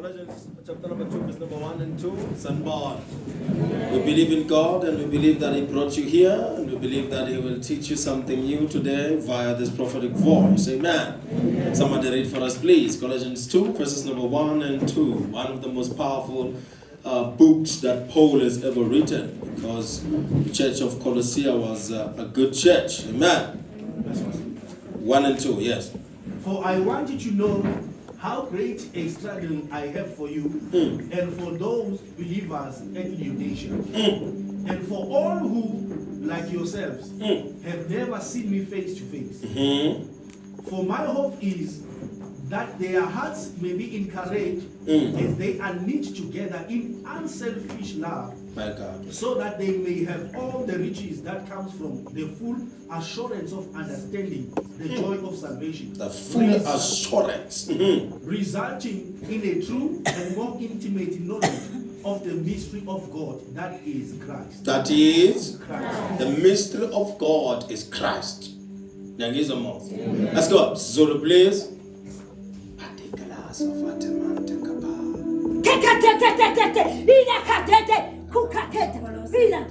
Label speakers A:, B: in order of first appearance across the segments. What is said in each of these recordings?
A: Colossians chapter number 2, verse number 1 and 2. Sanbon. We believe in God and we believe that He brought you here and we believe that He will teach you something new today via this prophetic voice. Amen. Somebody read for us, please. Colossians 2, verses number 1 and 2. One of the most powerful books that Paul has ever written, because the church of Colossia was a good church. Amen. 1 and 2, yes.
B: For I want you to know how great a struggle I have for you and for those believers at Laodicea, and for all who, like yourselves, have never seen me face to face. For my hope is that their hearts may be encouraged as they are knit together in unselfish love,
A: My God.
B: So that they may have all the riches that comes from the full assurance of understanding the joy of salvation,
A: The full assurance.
B: Resulting in a true and more intimate knowledge of the mystery of God, that is Christ.
A: That is
B: Christ.
A: The mystery of God is Christ. Niyangizwa mos? Let's go. Zulu, please.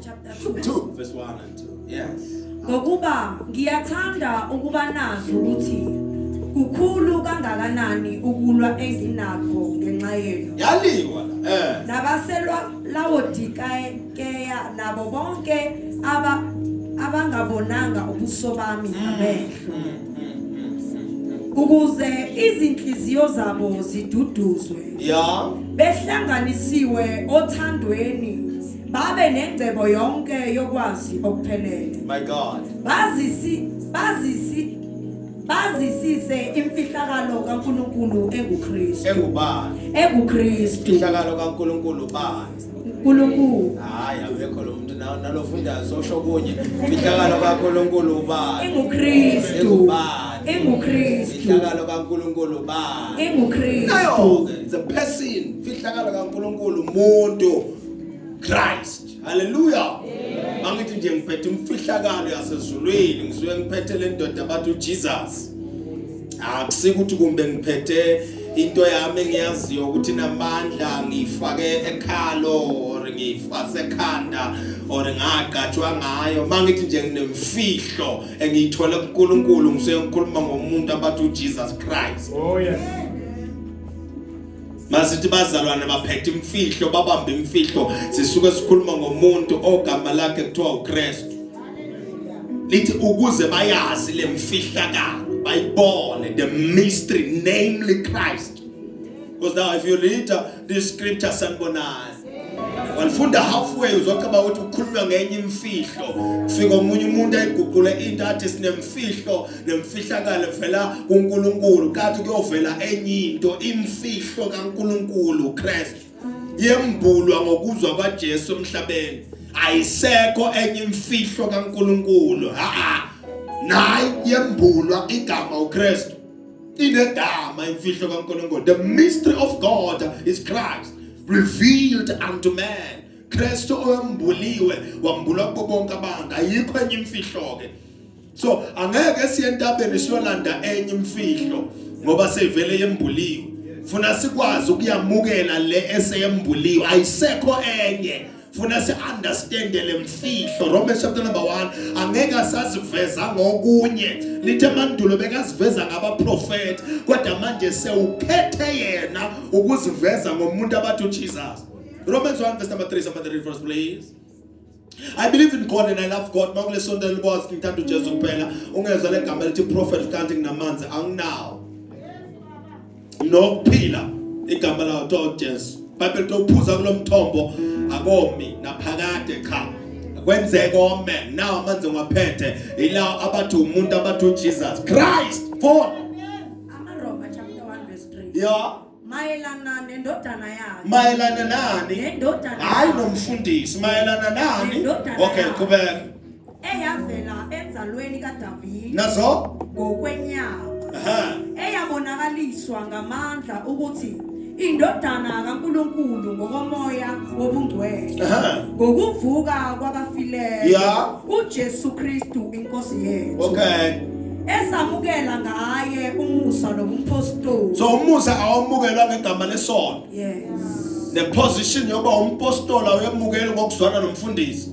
C: Chapter 2.
A: 2 verse 1 and 2. Yes.
C: Ngokuba ngiyathanda ukuba nazi ukuthi kukhulu kangakanani ukulwa enginakho ngenxa yenu.
A: Yaliwa la. Eh.
C: Nabaselwa Lawodikeya nabo bonke aba abangabonanga ubuso bami ngamehlo. Ukuze izinhliziyo zabo ziduduzwe. Behlanganisiwe othandweni babe nengcebo yonke yokwazi okuphelele.
A: My God.
C: Bazisise imfihlakalo kaNkulunkulu enguKristu.
A: Engubani?
C: EnguKristu.
A: Imfihlakalo kaNkulunkulu bani?
C: uNkulunkulu.
A: Hayi, awekho lo muntu nalofundayo sosho kunye. Imfihlakalo kaNkulunkulu bani?
C: EnguKristu.
A: Engubani?
C: EnguKristu.
A: Imfihlakalo kaNkulunkulu bani?
C: EnguKristu.
A: Nayo ke, it's a person. Imfihlakalo kaNkulunkulu umuntu Christ. Hallelujah. Mangithi nje ngiphethe imfihlakalo yasezulwini, ngisuke ngiphethe le ndoda bathi uJesus. Akusikuthi kumbe ngiphethe into yami engiyaziyo ukuthi namandla, ngiyifake ekhalo or ngiyifase ekhanda or ngaqatshwa ngayo. Mangithi nje nginemfihlo engiyithole kuNkulunkulu, ngisuke ngikhuluma ngomuntu abathi uJesus Christ.
D: Oh yes.
A: Masithi bazalwane baphethe imfihlo, babambe imfihlo, sisuke sikhuluma ngomuntu ogama lakhe kuthiwa uKristu. Lithi ukuze bayazi lemfihlakalo, bayibone the mystery, namely Christ. Because now if you read this scripture, sanibonani, walifunda halfway, uzocabanga ukuthi kukhulunywa ngenye imfihlo. Kufika omunye umuntu ayiguqule into, athi sinemfihlo nemfihlakalo vela kuNkulunkulu, kathi kuyovela enye into. Imfihlo kaNkulunkulu uKristu yembulwa ngokuzwa kwaJesu emhlabeni. Ayisekho enye imfihlo kaNkulunkulu, ha nayi yembulwa, igama uKristu, inegama imfihlo kaNkulunkulu. The mystery of God is Christ revealed unto man. Kristu owembuliwe, wambulwa kubo bonke abantu. Ayikho enye imfihlo ke, so angeke siye entabeni siyolanda enye imfihlo ngoba seyivele yembuliwe. Funa sikwazi ukuyamukela le eseyembuliwe, ayisekho enye. Funa si-understande le mfihlo. Romans chapter number 1, angeke asaziveza ngokunye. Lithe mandulo bekaziveza ngabaprofeti, kodwa manje sewukhethe yena ukuziveza ngomuntu abathi uJesus. Romans 1 verse number 3. Somebody read first, please. I believe in God and I love God. Makule sonto likwazi ngithanda uJesu kuphela. Ungezwa legama elithi prophet kanti nginamanzi, anginawo. Nokuphila igama lawo to Jesu. Bible lithi uphuza kulomthombo akomi naphakade, cha. Kwenzeka ome nawo amanzi ngiwaphethe ila abathi umuntu abathi uJesus Christ. 4.
C: AmaRoma chapter 1 verse 3. Mayelana nendodana yakhe.
A: Mayelana nani?
C: Nendodana.
A: Hayi, nomfundisi, mayelana nani?
C: Nendodana
A: Okay,
C: yakhe.
A: qhubeka.
C: Eyavela enzalweni kaDavide
A: Nazo?
C: ngokwenyama. Eyabonakaliswa ngamandla ukuthi indodana kaNkulunkulu ngokomoya wobungcwele. Ngokuvuka kwabafileyo. uJesu Kristu inkosi yethu. Esamukela ngaye umusa nobumpostoli.
A: So umusa awamukelwa ngegama lesonto.
C: Yes.
A: The position yoba umpostoli awemukeli ngokuzwana nomfundisi.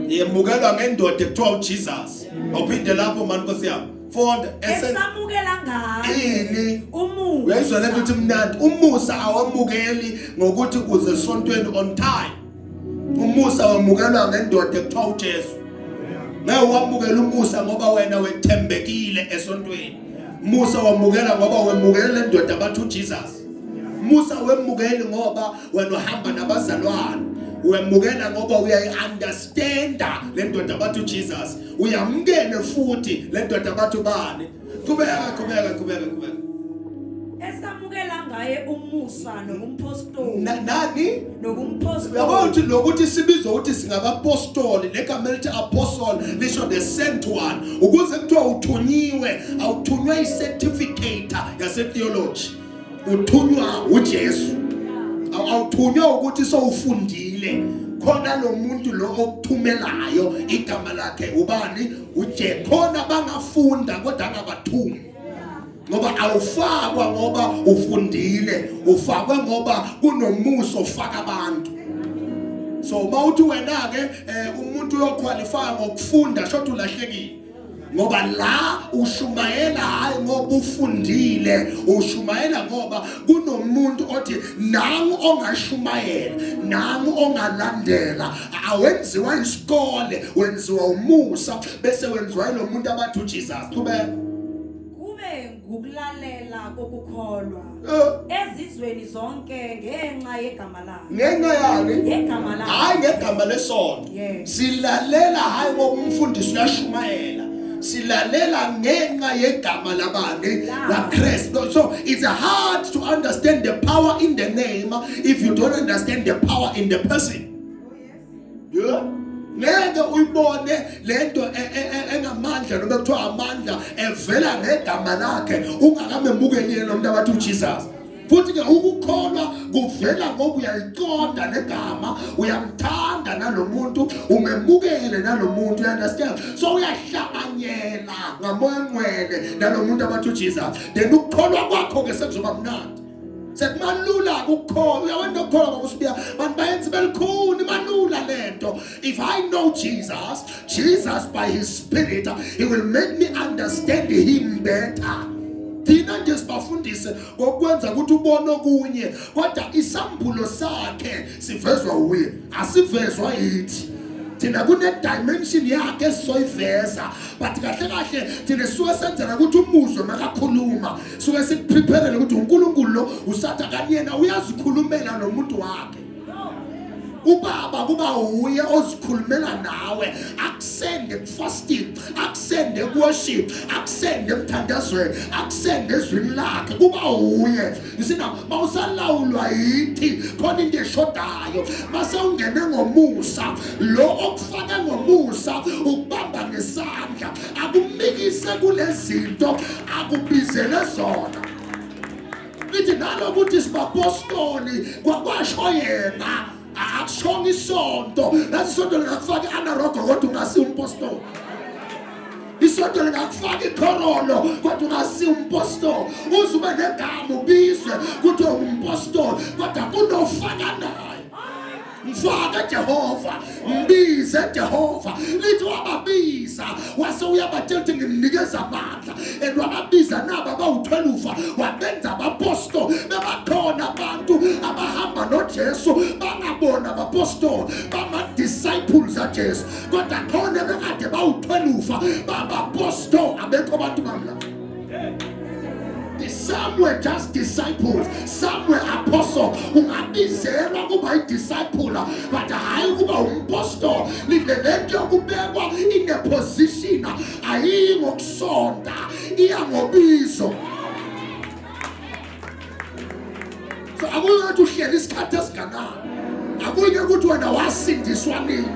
A: Yemukelwa ngendoda ekuthiwa uJesus. Awuphinde lapho mani Nkosi yami. Funda
C: esamukela ngaye
A: ini
C: umusa.
A: Uyayizwa lento ukuthi mnandi. Umusa awamukeli ngokuthi uze esontweni on time. Umusa wamukelwa ngendoda ekuthiwa uJesu. Ngeke wamukela umusa ngoba wena wethembekile esontweni. Musa wamukela ngoba wemukele le ndoda bathi uJesus. Musa wemukeli ngoba wena uhamba nabazalwane. Wemukela ngoba uyayi-understanda le ndoda bathi uJesus. Uyamukele futhi le ndoda bathi ubani. Qhubeka qhubeka qhubeka qhubeka.
C: Esamukela ngaye umusa nobumpostoli.
A: Nani?
C: Nobumpostoli.
A: Uyabona ukuthi lokuthi sibizwa ukuthi singabapostoli legama elithi apostle lisho the sent one. Ukuze kuthiwa uthunyiwe, awuthunywa icertificate yase theology. Uthunywa uJesu. Awuthunywa ukuthi sowufundile. Khona lo muntu lo okuthumelayo igama lakhe ubani? Uje khona bangafunda kodwa angabathumi. Ngoba awufakwa ngoba ufundile, ufakwe ngoba kunomusa ofaka abantu. So mawuthi wena ke umuntu uyoqualify ngokufunda shothi ulahlekile. Ngoba la ushumayela hayi ngoba ufundile, ushumayela ngoba kunomuntu othi nangu ongashumayela, nangu ongalandela. Awenziwa isikole, wenziwa umusa bese wenziwa lo muntu abathi uJesus. Qhubeka.
C: Kube ngukulalela kokukholwa ezizweni zonke ngenxa yegama lakhe.
A: Ngenxa yani?
C: Yegama lakhe.
A: Hayi ngegama lesonto. Silalela hayi ngoba umfundisi uyashumayela. Silalela ngenxa yegama labani la Christ. So it's hard to understand the power in the name if you don't understand the power in the person. Yeah. Ngeke uyibone lento engamandla noma kuthiwa amandla evela ngegama lakhe ungakamemukeli yena umuntu abathi uJesus. Futhi ke ukukholwa kuvela ngoba uyayiqonda negama, uyamthanda nalomuntu, umemukele nalomuntu, you understand? So uyahlanganyela ngamoya ongcwele nalomuntu abathi uJesus. Then ukukholwa kwakho ke sekuzoba mnandi. Sekumalula ukukholwa, uyawena ukukholwa baba uSibiya, bantu bayenza belikhuni malula lento. If I know Jesus, Jesus by his spirit, he will make me understand him better. Thina nje sibafundise ngokwenza ukuthi ubone okunye, kodwa isambulo sakhe sivezwa uye, asivezwa yithi. Thina kune dimension yakhe esizoyiveza, but kahle kahle thina suke senzela ukuthi umuzwe makakhuluma, suke sikuprepare ukuthi uNkulunkulu lo usathi akaniyena uyazikhulumela nomuntu wakhe. Ubaba kuba uye ozikhulumela nawe, akusende kufasting, akusende worship, akusende emthandazweni, akusende ezwini lakhe, kuba uye. You see now, mawusalawulwa yithi khona into eshodayo, mase ungene ngomusa, lo okufake ngomusa ukubamba ngesandla, akumikise kulezinto akubizele zona. Lithi nalokuthi sibapostoli kwakwasho yena, akushongo isonto. Nathi isonto lingakufaka i-anarogo kodwa ungasi umpostoli. Isonto lingakufaka ikhorolo kodwa ungasi umpostoli. Uze ube negama ubizwe kuthiwe umpostoli kodwa kunofaka naye. Mfake Jehova, mbize Jehova. Lithi wababiza wase uyabatshela ukuthi ngimnikeza amandla. And wababiza nabo abawu-12 wabenza abapostoli. Bebakhona abantu abahamba noJesu bangabona abapostoli, bama-disciples aJesu, kodwa khona bekade bawu-12 babapostoli, abekho abantu bamla. Some were just disciples, some were apostles. Ungabizelwa kuba i-disciple, but hayi kuba umpostoli. Lento yokubekwa in a position ayiyi ngokusonta, iya ngobizo. So akuyi ukuthi uhleli isikhathi esinganani, akuyi ukuthi wena wasindiswa nini.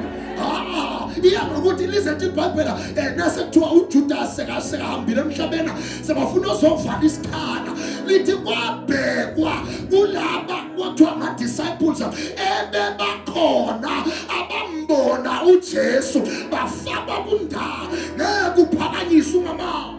A: Iya ngokuthi lize lithi iBhayibheli nase kuthiwa uJudas sekahambile emhlabeni, sebafuna ozovala isikhala. Lithi kwabhekwa kulaba kwathiwa ama-disciples ebebakhona abambona uJesu bafakwa kundawo. Ngeke uphakanyiswe ungamazi.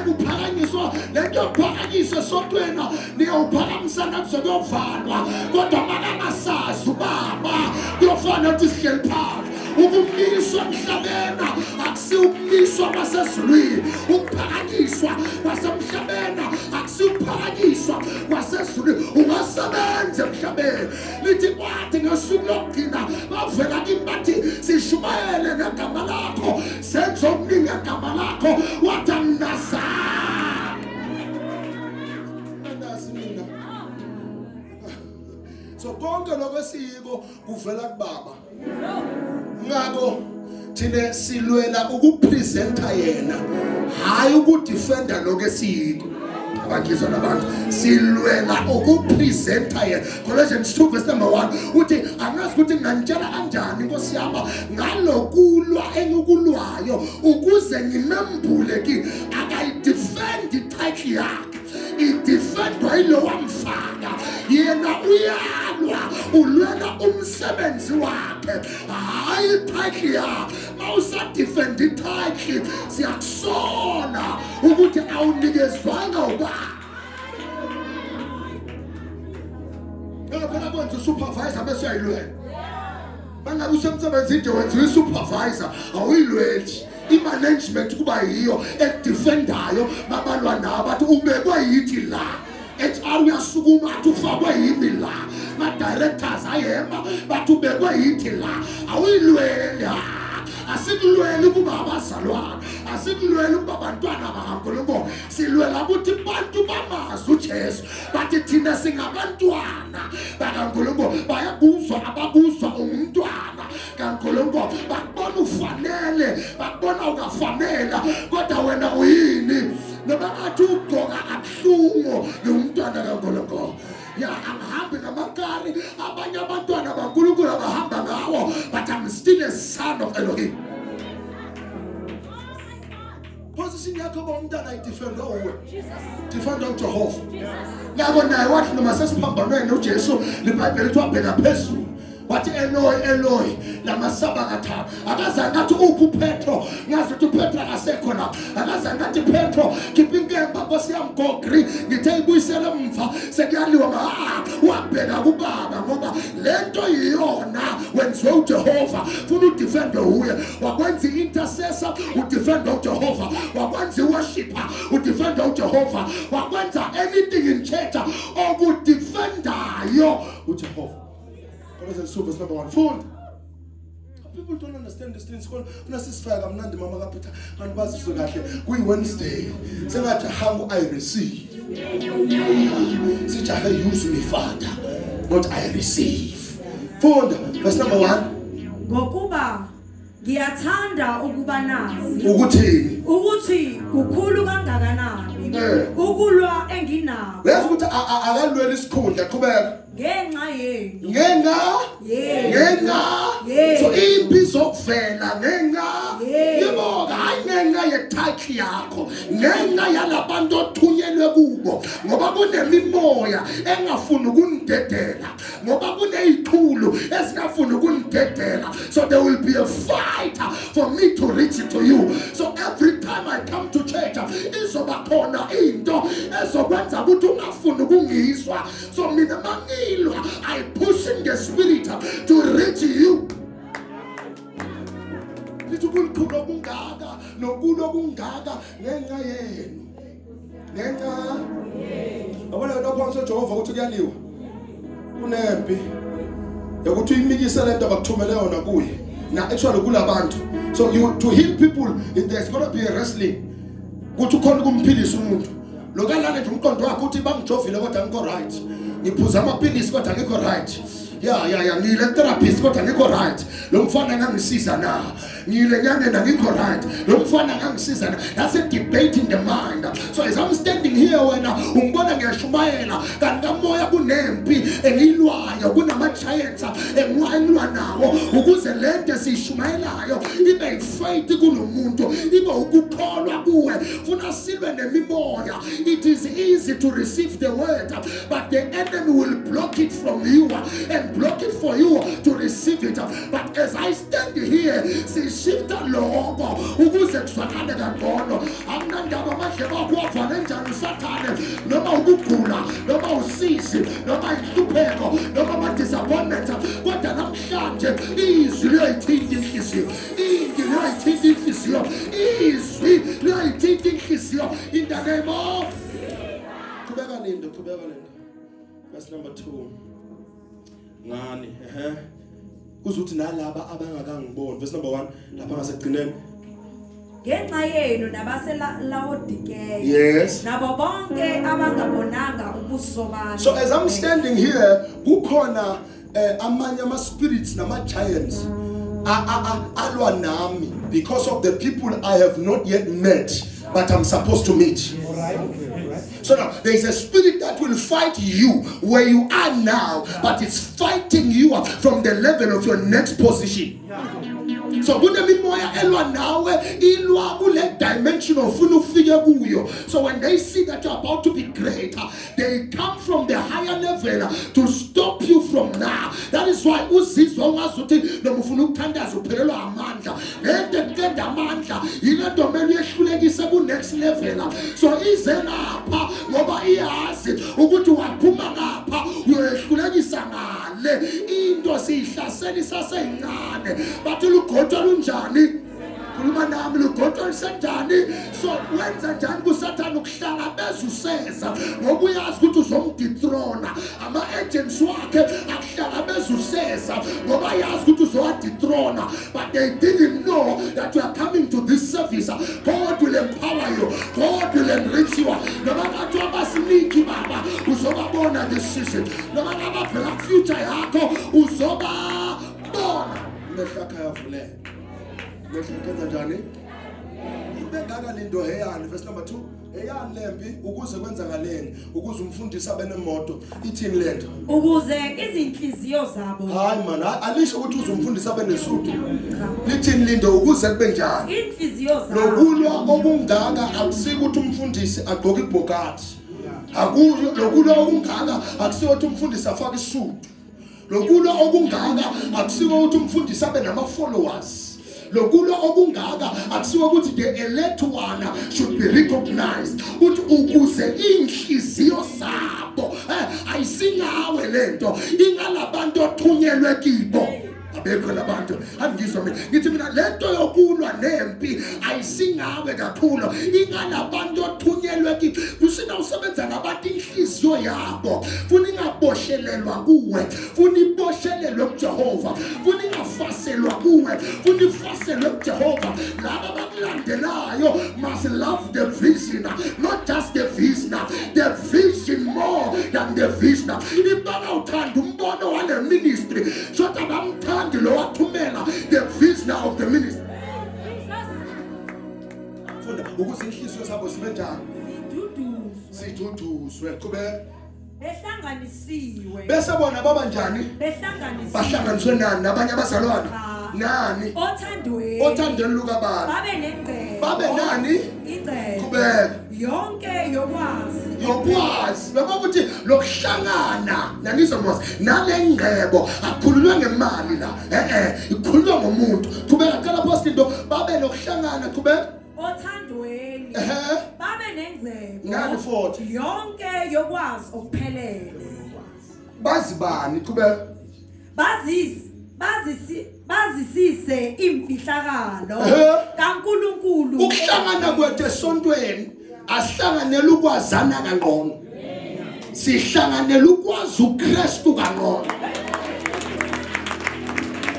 D: Kuphakanyiswa lento yokuphakanyiswa esontweni niyawuphakamisana kuze kuyovalwa kodwa makangasazi ubaba kuyofana nokuthi sihleli phansi. Ukumiswa emhlabeni akusiyo ukumiswa kwasezulwini, ukuphakanyiswa kwasemhlabeni akusiyo ukuphakanyiswa kwasezulwini. Ungasebenza emhlabeni lithi kwathi ngosuku lokugcina bavela kimi bathi sishumayele ngegama lakho senze okuningi ngegama lakho, wathi anginazani.
A: Angazi mina. So konke lokho esiyiko kuvela kubaba. Ngakho thina silwela ukupresenta yena, hayi ukudefenda lokho esiyiko. Abangizwa labantu, silwela ukupresenta yena. Colossians 2 verse number 1 uthi angazi ukuthi nginganitshela kanjani Nkosi yami ngalokulwa engikulwayo ukuze ngimembule ki. Akayidefend ititle yakhe, idefendwa yilowa mfaka. Yena uyalwa, ulwela umsebenzi wakhe, hayi ititle yakhe. Mawusadefend ititle siyakusola ukuthi awunikezwanga ubani. Phela kwenza usupervisor bese uyayilwela. Bangabe usemsebenzini nje wenziwa i-supervisor, awuyilweli. I-management kuba yiyo ekudefendayo, babalwa nabo bathi ubekwe yithi la. HR uyasukuma athi ufakwe yimi la. Ma-directors ayema bathi ubekwe yithi la. Awuyilweli. Asikulweli ukuba abazalwane, asikulweli ukuba abantwana bakaNkulunkulu, silwela ukuthi abantu bamazi uJesu, bathi thina singabantwana bakaNkulunkulu. Bayakuzwa abakuzwa ungumntwana kaNkulunkulu, bakubona ufanele, bakubona ungafanele, kodwa wena uyini? Noma ngathi ugqoka kabuhlungu, ngiwumntwana kaNkulunkulu. Ya, angihambi ngamakari abanye abantwana baNkulunkulu abahamba ngawo, but I'm still a son of Elohim. Position yakho ba umntana ayidefendwa uwe, defendwa uJehova. Ngakho naye wathi noma sesiphambanweni uJesu, liBhayibheli lithi wabheka phezulu wathi Eloi Eloi lama sabaktha. Akazange athi uphi uPetro, ngazi ukuthi uPetro akasekho la. Akazange athi Petro khipha inkemba Nkosi yami gogri ngithe ibuyisele emva sekuyaliwa. Wabheka kubaba ngoba lento iyona wenziwe uJehova, funa udefend uye. Wakwenza i-intercessor, udefend uJehova. Wakwenza i-worshipper, udefend uJehova. Wakwenza anything in church okudefendayo uJehova. Colossians 2 verse number 1. Funda. People don't understand this thing. Sikolo funa sisifaka kamnandi mama kaPeter. Kanti bazizwe kahle. Kuyi Wednesday. Sengathi hangu I receive. Sijahe use me Father, not I receive. Funda verse number 1.
C: Ngokuba ngiyathanda ukuba nazi
A: Ukuthini?
C: Ukuthi kukhulu kangakanani ukulwa enginako
A: Uyazi ukuthi akalweli isikhundla, qhubeka.
C: Ngenxa yenu.
A: Ngenxa
C: Yenu.
A: Ngenxa
C: Yenu.
A: So impi izokuvela ngenxa
C: Yenu.
A: yebo, hayi ngenxa yetitle yakho, ngenxa yalabantu othunyelwe kubo, ngoba kunemimoya engafuni ukunidedela, ngoba kuney'thulu ezingafuni ukunidedela. So there will be a fight for me to reach it to you. So every time I come to church izoba khona into ezokwenza ukuthi ungafuni ukungizwa. So mina mangilwa, I push in the spirit to reach you. Lithi kulikhulu okungaka nokulo okungaka ngenxa yenu, ngenxa yabona lokho uJehova ukuthi kuyaliwa, kunempi yokuthi uyimikise lento abakuthumele yona kuye na actually kulabantu. So you to heal people, there's gonna be a wrestling ukuthi ukhona ukumphilisa umuntu lokalana nje umqondo wakhe uthi bangijovile kodwa angikho right, ngiphuza amaphilisi kodwa angikho right, ya ngile therapist kodwa angikho right, lo mfana angangisiza na, ngile nyangeni angikho right, lo mfana angangisiza na. That's a debate in the mind. So as I'm standing here, wena ungibona ngiyashumayela, kanti kamoya kunempi engiyilwayo, kunama-giants engilwa nawo ukuze lento esiyishumayelayo ibe ifaith kulo muntu, ibe ukukholwa kuwe. Funa silwe nemimoya. It is easy to receive the word, but the enemy will block it from you and block it for you to receive it. But as I stand here, sishifta lokho ukuze kuzwakale kangcono. Akunandaba amadlebe.
D: usizi noma inhlupheko noma ama-disappointment, kodwa namhlanje izwi liyayithinta inhliziyo, izwi liyayithinta inhliziyo, izwi liyayithinta inhliziyo in the name of.
A: Qhubeka Lindo, qhubeka Lindo. Verse number 2. Ngani? Ehhe. Kuzuthi nalaba abangakangiboni. Verse number 1 lapha ngasekugcineni.
C: Ngenxa yenu nabaseLawodikeya.
A: Yes.
C: Nabo bonke abangabonanga ubuso bami.
A: So as I'm standing here, kukhona amanye ama spirits nama giants alwa nami because of the people I have not yet met but I'm supposed to meet.
B: All right. Okay. Right.
A: So now there is a spirit that will fight you where you are now, but it's fighting you up from the level of your next position. So kunemimoya elwa nawe, ilwa kule dimension ofuna ufike kuyo. So when they see that you're about to be greater, they come from the higher level to stop you from now. That is why uzizwa ungazuthi noma ufuna ukuthandaza uphelelwa amandla. Lento ekuqeda amandla yilento kumele uyehlulekise ku next level. So ize ngapha ngoba iyazi ukuthi waphuma ngapha uyoyehlulekisa ngale. Into siyihlasela isaseyincane. Bathi lugotshwa lunjani? Khuluma nami, lugotshwa lusenjani? So wenza njani kuSathane ukuhlangabeza useza ngoba uyazi ukuthi uzomdethrona. Ama-agents wakhe akuhlangabeza useza ngoba yazi ukuthi uzowadethrona, but they didn't know that you are coming to this service. God will empower you, God will enrich you. Noma bathiwa basiniki baba, uzobabona this season. Noma ngabavela future yakho uzobabona. Mehla khayavuleka. Mehla kenza njani? Ibengaka lento heyani, verse number 2. Heyani lempi ukuze kwenzakaleni, ukuze umfundisi abe nemoto. Ithini lento?
C: Ukuze izinhliziyo zabo.
A: Hayi man, alisho ukuthi uzumfundisi abe nesudu. Lithini lindo ukuze kube njani?
C: Inhliziyo zabo.
A: Lokulwa okungaka akusiko ukuthi umfundisi agqoke ibhokati. Akuyo lokulwa okungaka akusiko ukuthi umfundisi afake isudu. Lokulwa okungaka akusiko ukuthi umfundisi abe nama followers. Lokulwa okungaka akusiko ukuthi the elect one should be recognized. Uthi ukuze inhliziyo zabo ayisingawe lento, ingalabantu othunyelwe kibo. Abekho labantu, angizwa mina ngithi mina lento yokulwa nempi ayisingawe kakhulu, ingalabantu othunyelwe kibo. Kusina usebenza ngabantu inhliziyo yabo funa ingaboshelelwa kuwe, funa iboshelelwe kuJehova, funa ingafaselwa kuwe, funa ifaselwe kuJehova. Laba abakulandelayo must love the vision, not just the vision, the vision more than the vision. Ibanga uthanda umbono wale ministry, so abamthandi lo wathumela the vision of the ministry. Funda ukuze inhliziyo zabo zibe njani?
C: Siduduzwe.
A: Siduduzwe. Qhubeka.
C: Behlanganisiwe.
A: Bese bona baba njani?
C: Behlanganisiwe.
A: Bahlanganiswe nani? Nabanye abazalwane? Nani?
C: Othandweni.
A: Othandweni lukabani?
C: Babe nengcebo.
A: Babe nani?
C: Ingcebo.
A: Qhubeka.
C: Yonke yokwazi.
A: Yokwazi. Ngoba ukuthi lokuhlangana nangizwa mos nalengcebo akukhulunywa ngemali la. Ikhulunywa ngomuntu. Qhubeka, cela post into babe nokuhlangana. Qhubeka.
C: Othandweni. Babe nengcebo.
A: Ngani futhi?
C: Yonke yokwazi okuphelele.
A: Bazi bani? Qhubeka.
C: Bazisise imfihlakalo kaNkuluNkulu.
A: Ukuhlangana kwethu esontweni asihlanganele ukwazana kangcono. Sihlanganele ukwazi uKristu kangcono.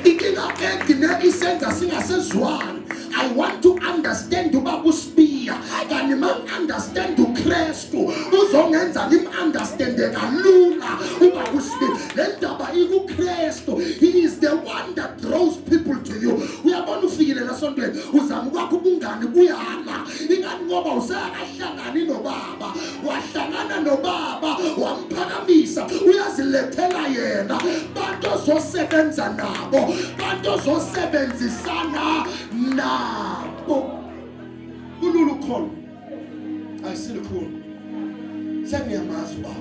A: Inkinga egcine isenza singasezwani. I want to understand ubaba uSibiya, kanti ma understand uKristu uzongenza ngim understand kalula ubaba uSibiya. Le ndaba ikuKristu. He is the one that draws people to you. Uyabona ufikile lasontweni uzama ukwakha ubungani buyala, ingani ngoba usakahlangani nobaba, wahlangana nobaba wamphakamisa, uyazilethela yena bantu ozosebenza nabo, bantu ozosebenzisana nabo. Kulula ukholo, ayisilukhulu. Sengiyamazi ubaba.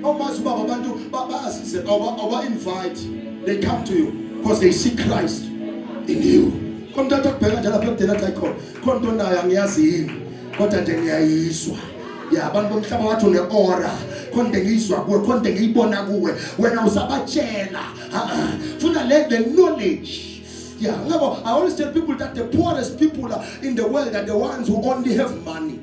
A: Awumazi ubaba, abantu bayasize, awuba invite, they come to you because they see Christ in you. Khona umuntu athi akubheka nje lapha ekudeni athi ayikhona, khona into nayo angiyazi yini, kodwa nje ngiyayizwa. Ya, abantu bomhlaba bathi une-aura.
D: Khona into engiyizwa kuwe, khona into engiyibona kuwe, wena usabatshela. Funa le the knowledge. Yeah, ngabo, I always tell people that the poorest people in the world are the ones who only have money.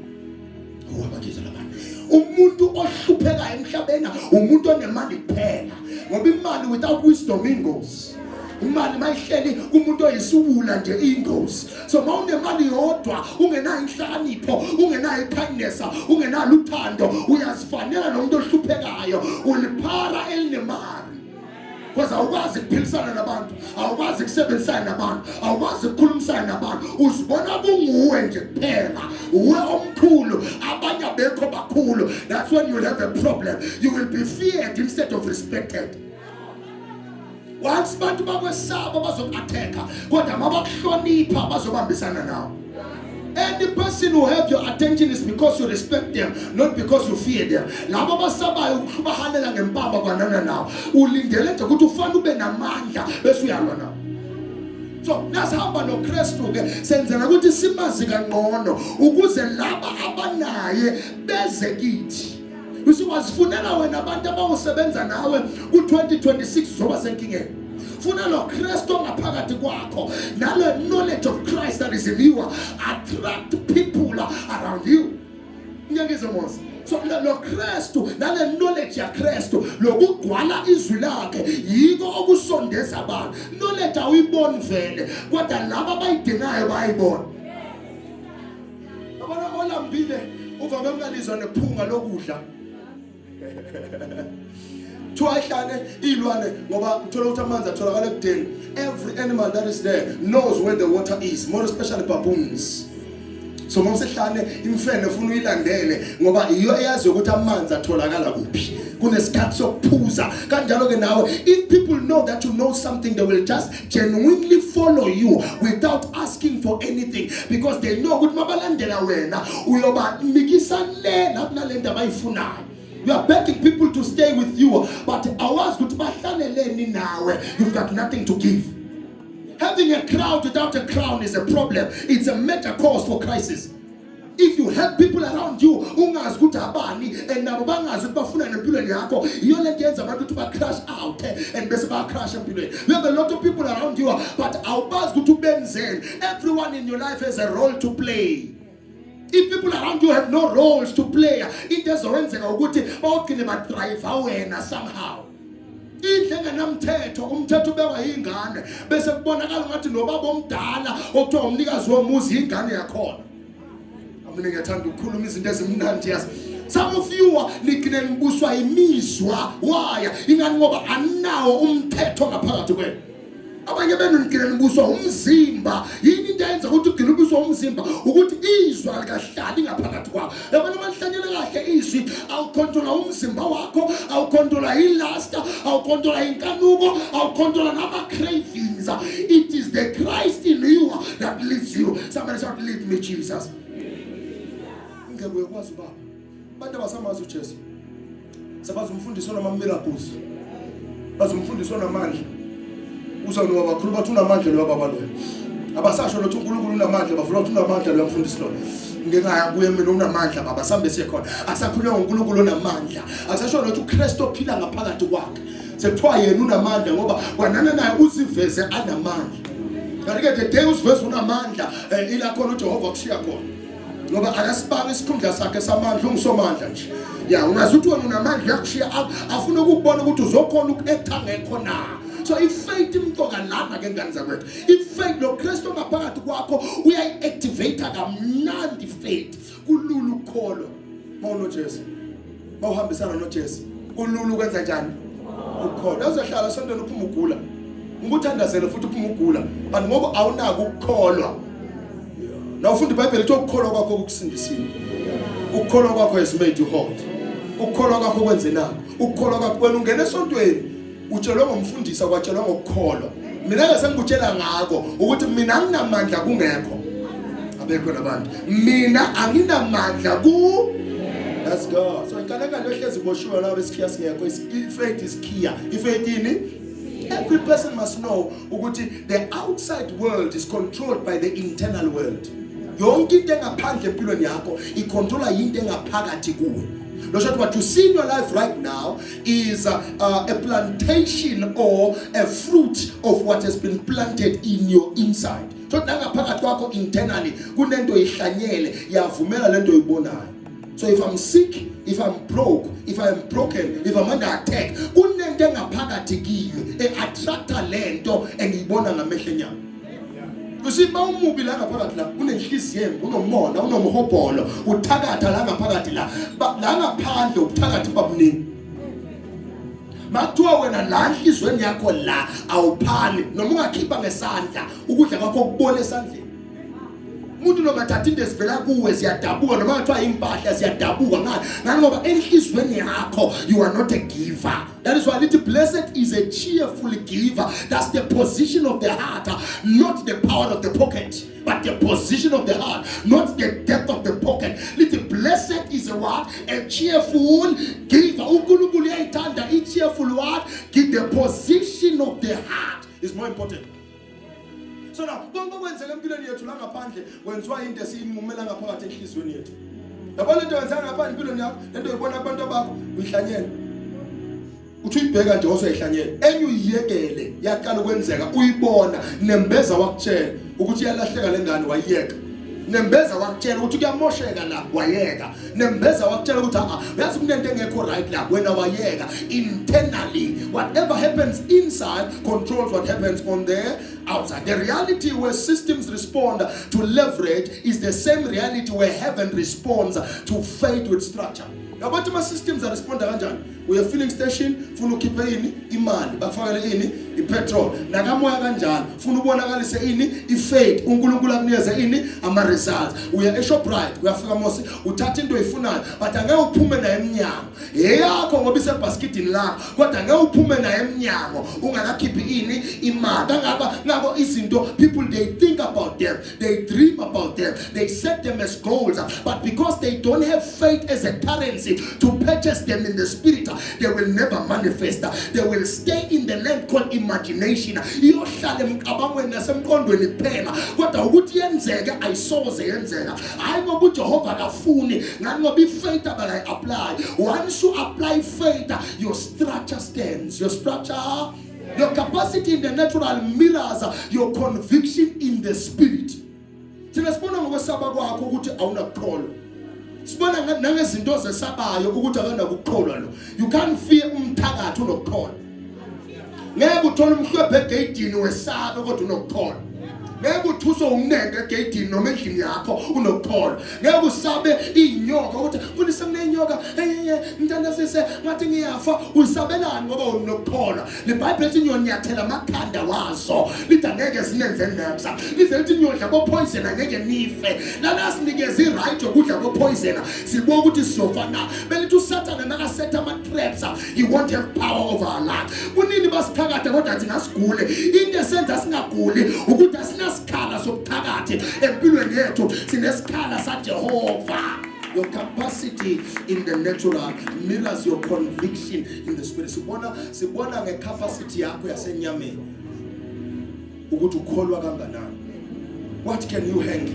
D: Oh, abakizwa labantu. Umuntu ohluphekayo emhlabeni umuntu onemali kuphela, ngoba imali without wisdom ingozi. Imali mayihleli kumuntu oyisiwula nje ingozi. So mawunemali yodwa, ungenayo inhlakanipho, ungenayo i-kindness, ungenalo uthando, uyazifanela nomuntu ohluphekayo, uliphara elinemali. Because awukwazi ukuphilisana nabantu, awukwazi ukusebenzisana nabantu, awukwazi ukukhulumisana nabantu, uzibona kunguwe nje kuphela, uwe omkhulu, abanye abekho bakhulu. That's when you'll have a problem. You will be feared instead of respected. Once bantu bakwesaba bazoku-attack-a, kodwa mabakuhlonipha bazobambisana nawe. Any person who have your attention is because you respect them, not because you fear them. Labo abasabayo ukubahalela ngempama kwanana nawo, ulindele nje ukuthi ufane ube namandla bese uyalwa nawo. So nasihamba noKristu ke senzela ukuthi simazi kangcono ukuze laba abanaye beze kithi. Usuwazifunela wena abantu abawusebenza nawe ku-2026, uzoba senkingeni. Funa lo Kristu ongaphakathi kwakho, nale knowledge of Christ that is in you attract people around you. Ngiyangizwa mos? So lo Kristu nale knowledge ya Kristu, lokugcwala izwi lakhe, yiko okusondeza abantu. Knowledge awuyiboni vele, kodwa laba abayidingayo bayayibona. Yabona, olambile uvame ukungalizwa nephunga lokudla. Kuthiwa ehlane iy'lwane, ngoba uthola ukuthi amanzi atholakala ekudeni, every animal that is there knows where the water is, more especially baboons. So uma usehlane, imfene ufuna uyilandele ngoba iyo eyazi ukuthi amanzi atholakala kuphi, kunesikhathi sokuphuza. Kanjalo ke nawe, if people know that you know something, they will just genuinely follow you without asking for anything, because they know ukuthi mabalandela wena uyobanikisa le nakunale ndaba ayifunayo. You are begging people to stay with you, but awazi ukuthi bahlaleleni nawe. You've got nothing to give. Having a crowd without a crown is a problem. It's a major cause for crisis. If you have people around you ungazi ukuthi abani and nabo bangazi ukuthi bafuna nempilweni yakho, iyo lento yenza abantu ukuthi ba-crash out and bese ba-crash empilweni. You have a lot of people around you, but awubazi ukuthi ubenzeni. Everyone in your life has a role to play. If people around you have no roles to play, into ezowenzeka ukuthi bawugcine ba-drive wena somehow. Indlu engenamthetho, umthetho ubekwa yingane, bese kubonakala ngathi nobaba omdala okuthiwa umnikazi womuzi ingane yakhona. Mina ngiyathanda ukukhuluma izinto ezimnandi, yazi. Some of you nigcine nibuswa imizwa. Why? Ingani ngoba aninawo umthetho ngaphakathi kwenu. Abanye benu nigcine nibuswa umzimba. Yini into eyenza ukuthi ugcine ubuswa umzimba? Ukuthi izwi alikahlali ngaphakathi kwakho. Yabona, uma lihlanyele kahle izwi, awukhontrola umzimba wakho, awukhontrola i-lust, awukhontrola inkanuko, awukhontrola nama-cravings. It is the Christ in you that leads you. Somebody shout, "Lead me, Jesus." Ngeke uyakwazi ubaba, abantu abasamazi uJesu, sebazi umfundisi onama-miracles, bazi umfundisi onamandla. Uza noba bakhulu bathi unamandla loya baba loyo. Abasasho lothi uNkulunkulu unamandla, bavula ukuthi unamandla loya mfundisi loyo. Ngingaya kuye mina, unamandla baba, sambe siye khona. Akusakhulunywa ngoNkulunkulu onamandla, akusasho lothi uKristu ophila ngaphakathi kwakhe, sekuthiwa yena unamandla ngoba kwanana naye uziveze anamandla. Kanti-ke the day uziveze unamandla, ila khona uJehova kushiya khona, ngoba akasibanga isikhundla sakhe samandla, ungusomandla nje. Ya, ungazi ukuthi wena unamandla, uyakushiya, afuna ukukubona ukuthi uzokhona uku-acta ngekho na. So i-faith imcoka lana ke, ngane zakwethu. I-faith, lo Kristu ongaphakathi kwakho uyayi-activate kamnandi faith. Kulula ukukholwa mawunoJesu, mawuhambisana noJesu, kulula ukwenza njani? Ukukholwa. Uzohlala sontweni uphuma ugula, ngikuthandazele futhi uphuma ugula, but ngoba awunako ukukholwa. Na ufunda iBhayibheli, lithi ukukholwa kwakho kukusindisile, ukukholwa kwakho has made you whole, ukukholwa kwakho kwenze nakho, ukukholwa kwakho. Wena ungena esontweni utshelwe ngomfundisi, akwatshelwa ngokukholwa. Mina ke sengikutshela ngako ukuthi mina anginamandla kungekho abekho labantu, mina anginamandla ku. Let's go. So inkalakalo ehlezi iboshiwe la besikhiya singekho. I-faith is key. I-faith ini? Every person must know ukuthi the outside world is controlled by the internal world. Yonke into engaphandle empilweni yakho icontrola yinto engaphakathi kuwe. Losho what you see in your life right now is a plantation or a fruit of what has been planted in your inside. So nangaphakathi kwakho internally kunento ihlanyele yavumela lento oyibonayo. So if I'm sick, if I'm broke, if I'm broken, if I'm under attack, kunento engaphakathi kimi e-attracta lento engiyibona ngamehlo enyama. You see, mawumubi la ngaphakathi la unenhliziyo embi, unomona, unomhobholo, uthakatha la ngaphakathi la. La ngaphandle ubuthakathi babuningi. Makuthiwa wena la enhliziyweni yakho la awuphani noma ungakhipha ngesandla ukudla kwakho kubona esandleni. Umuntu noma thatha into ezivela kuwe ziyadabuka noma kuthiwa impahla ziyadabuka ngani ngoba enhliziyweni yakho you are not a giver. That is why lithi blessed is a cheerful giver. That's the position of the heart, not the power of the pocket, but the position of the heart, not the depth of the pocket. Lithi blessed is a what? A cheerful giver. uNkulunkulu uyayithanda i-cheerful what? Give the position of the heart is more important. So now konke okwenzeka empilweni yethu la ngaphandle kwenziwa into esiyinqumela ngaphakathi enhliziyweni yethu. Yabona lento yenzeka ngaphandle empilweni yakho, lento uyibona kubantu bakho, uyihlanyela. Uthi uyibheka nje oseyihlanyela. Enye uyiyekele yaqala ukwenzeka uyibona nembeza wakutshela ukuthi iyalahleka lengane wayiyeka. Nembeza wakutshela ukuthi kuyamosheka la wayeka. Nembeza wakutshela ukuthi a uyazi kunento engekho right la wena wayeka. Internally whatever happens inside controls what happens on the outside. The reality where systems respond to leverage is the same reality where heaven responds to faith with structure. Yabathi ama systems aresponda kanjani? Uya filling station funa ukhiphe ini imali bakufakele ini ipetrol nakamoya kanjalo funa ubonakalise ini ifaith uNkulunkulu akunikeze ini ama results. Uya eShoprite uyafika mose uthatha into oyifunayo but angeke uphume naye emnyango eyakho ngoba isebhaskidini lakho kodwa angeke uphume naye emnyango ungakakhiphi ini imali. Kangaka ngako izinto people they think about them, they dream about them, they set them as goals, but because they don't have faith as a currency to purchase them in the spirit, they will never manifest. They will stay in the land called imagination. Iyohlala emcabangweni nasemqondweni kuphela kodwa ukuthi yenzeke ayisoze yenzeka. Hayi ngoba uJehova akafuni, ngani ngoba ifaith abakayi-apply. Once you apply faith, your structure stands. Your structure, your capacity in the natural mirrors your conviction in the spirit. Thina sibona ngokwesaba kwakho ukuthi awunakukholwa. Sibona nangezinto zesabayo ukuthi akanakukholwa lo. You can't fear umthakathi unokukholwa. Ngeke uthole umhlwebhe egeyidini wesabe kodwa unokukholwa. Ngeke uthuswe umnenge egeyidini noma endlini yakho unokukholwa. Ngeke usabe inyoka ukuthi mfundisi kunenyoka mntandazise ngathi ngiyafa. Usabelani ngoba unokukholwa. LeBhayibheli lithi niyonyathela amakhanda wazo, lithi angeke sinenze nepsa, lize lithi niyodla bopoison angeke nife. Lana sinikeze i-right yokudla bopoison, sibuka ukuthi sizofa na. Belithi uSathane makasetha ama-traps, he won't have power over our life. Kunini basithakatha kodwa thina sigule. Into esenza singaguli ukuthi asinasikhala sobuthakathi empilweni yethu, sinesikhala saJehova. Your capacity in the natural mirrors your conviction in the spirit. Sibona ngecapacity yakho yasenyameni ukuthi ukholwa kanganani. What can you handle?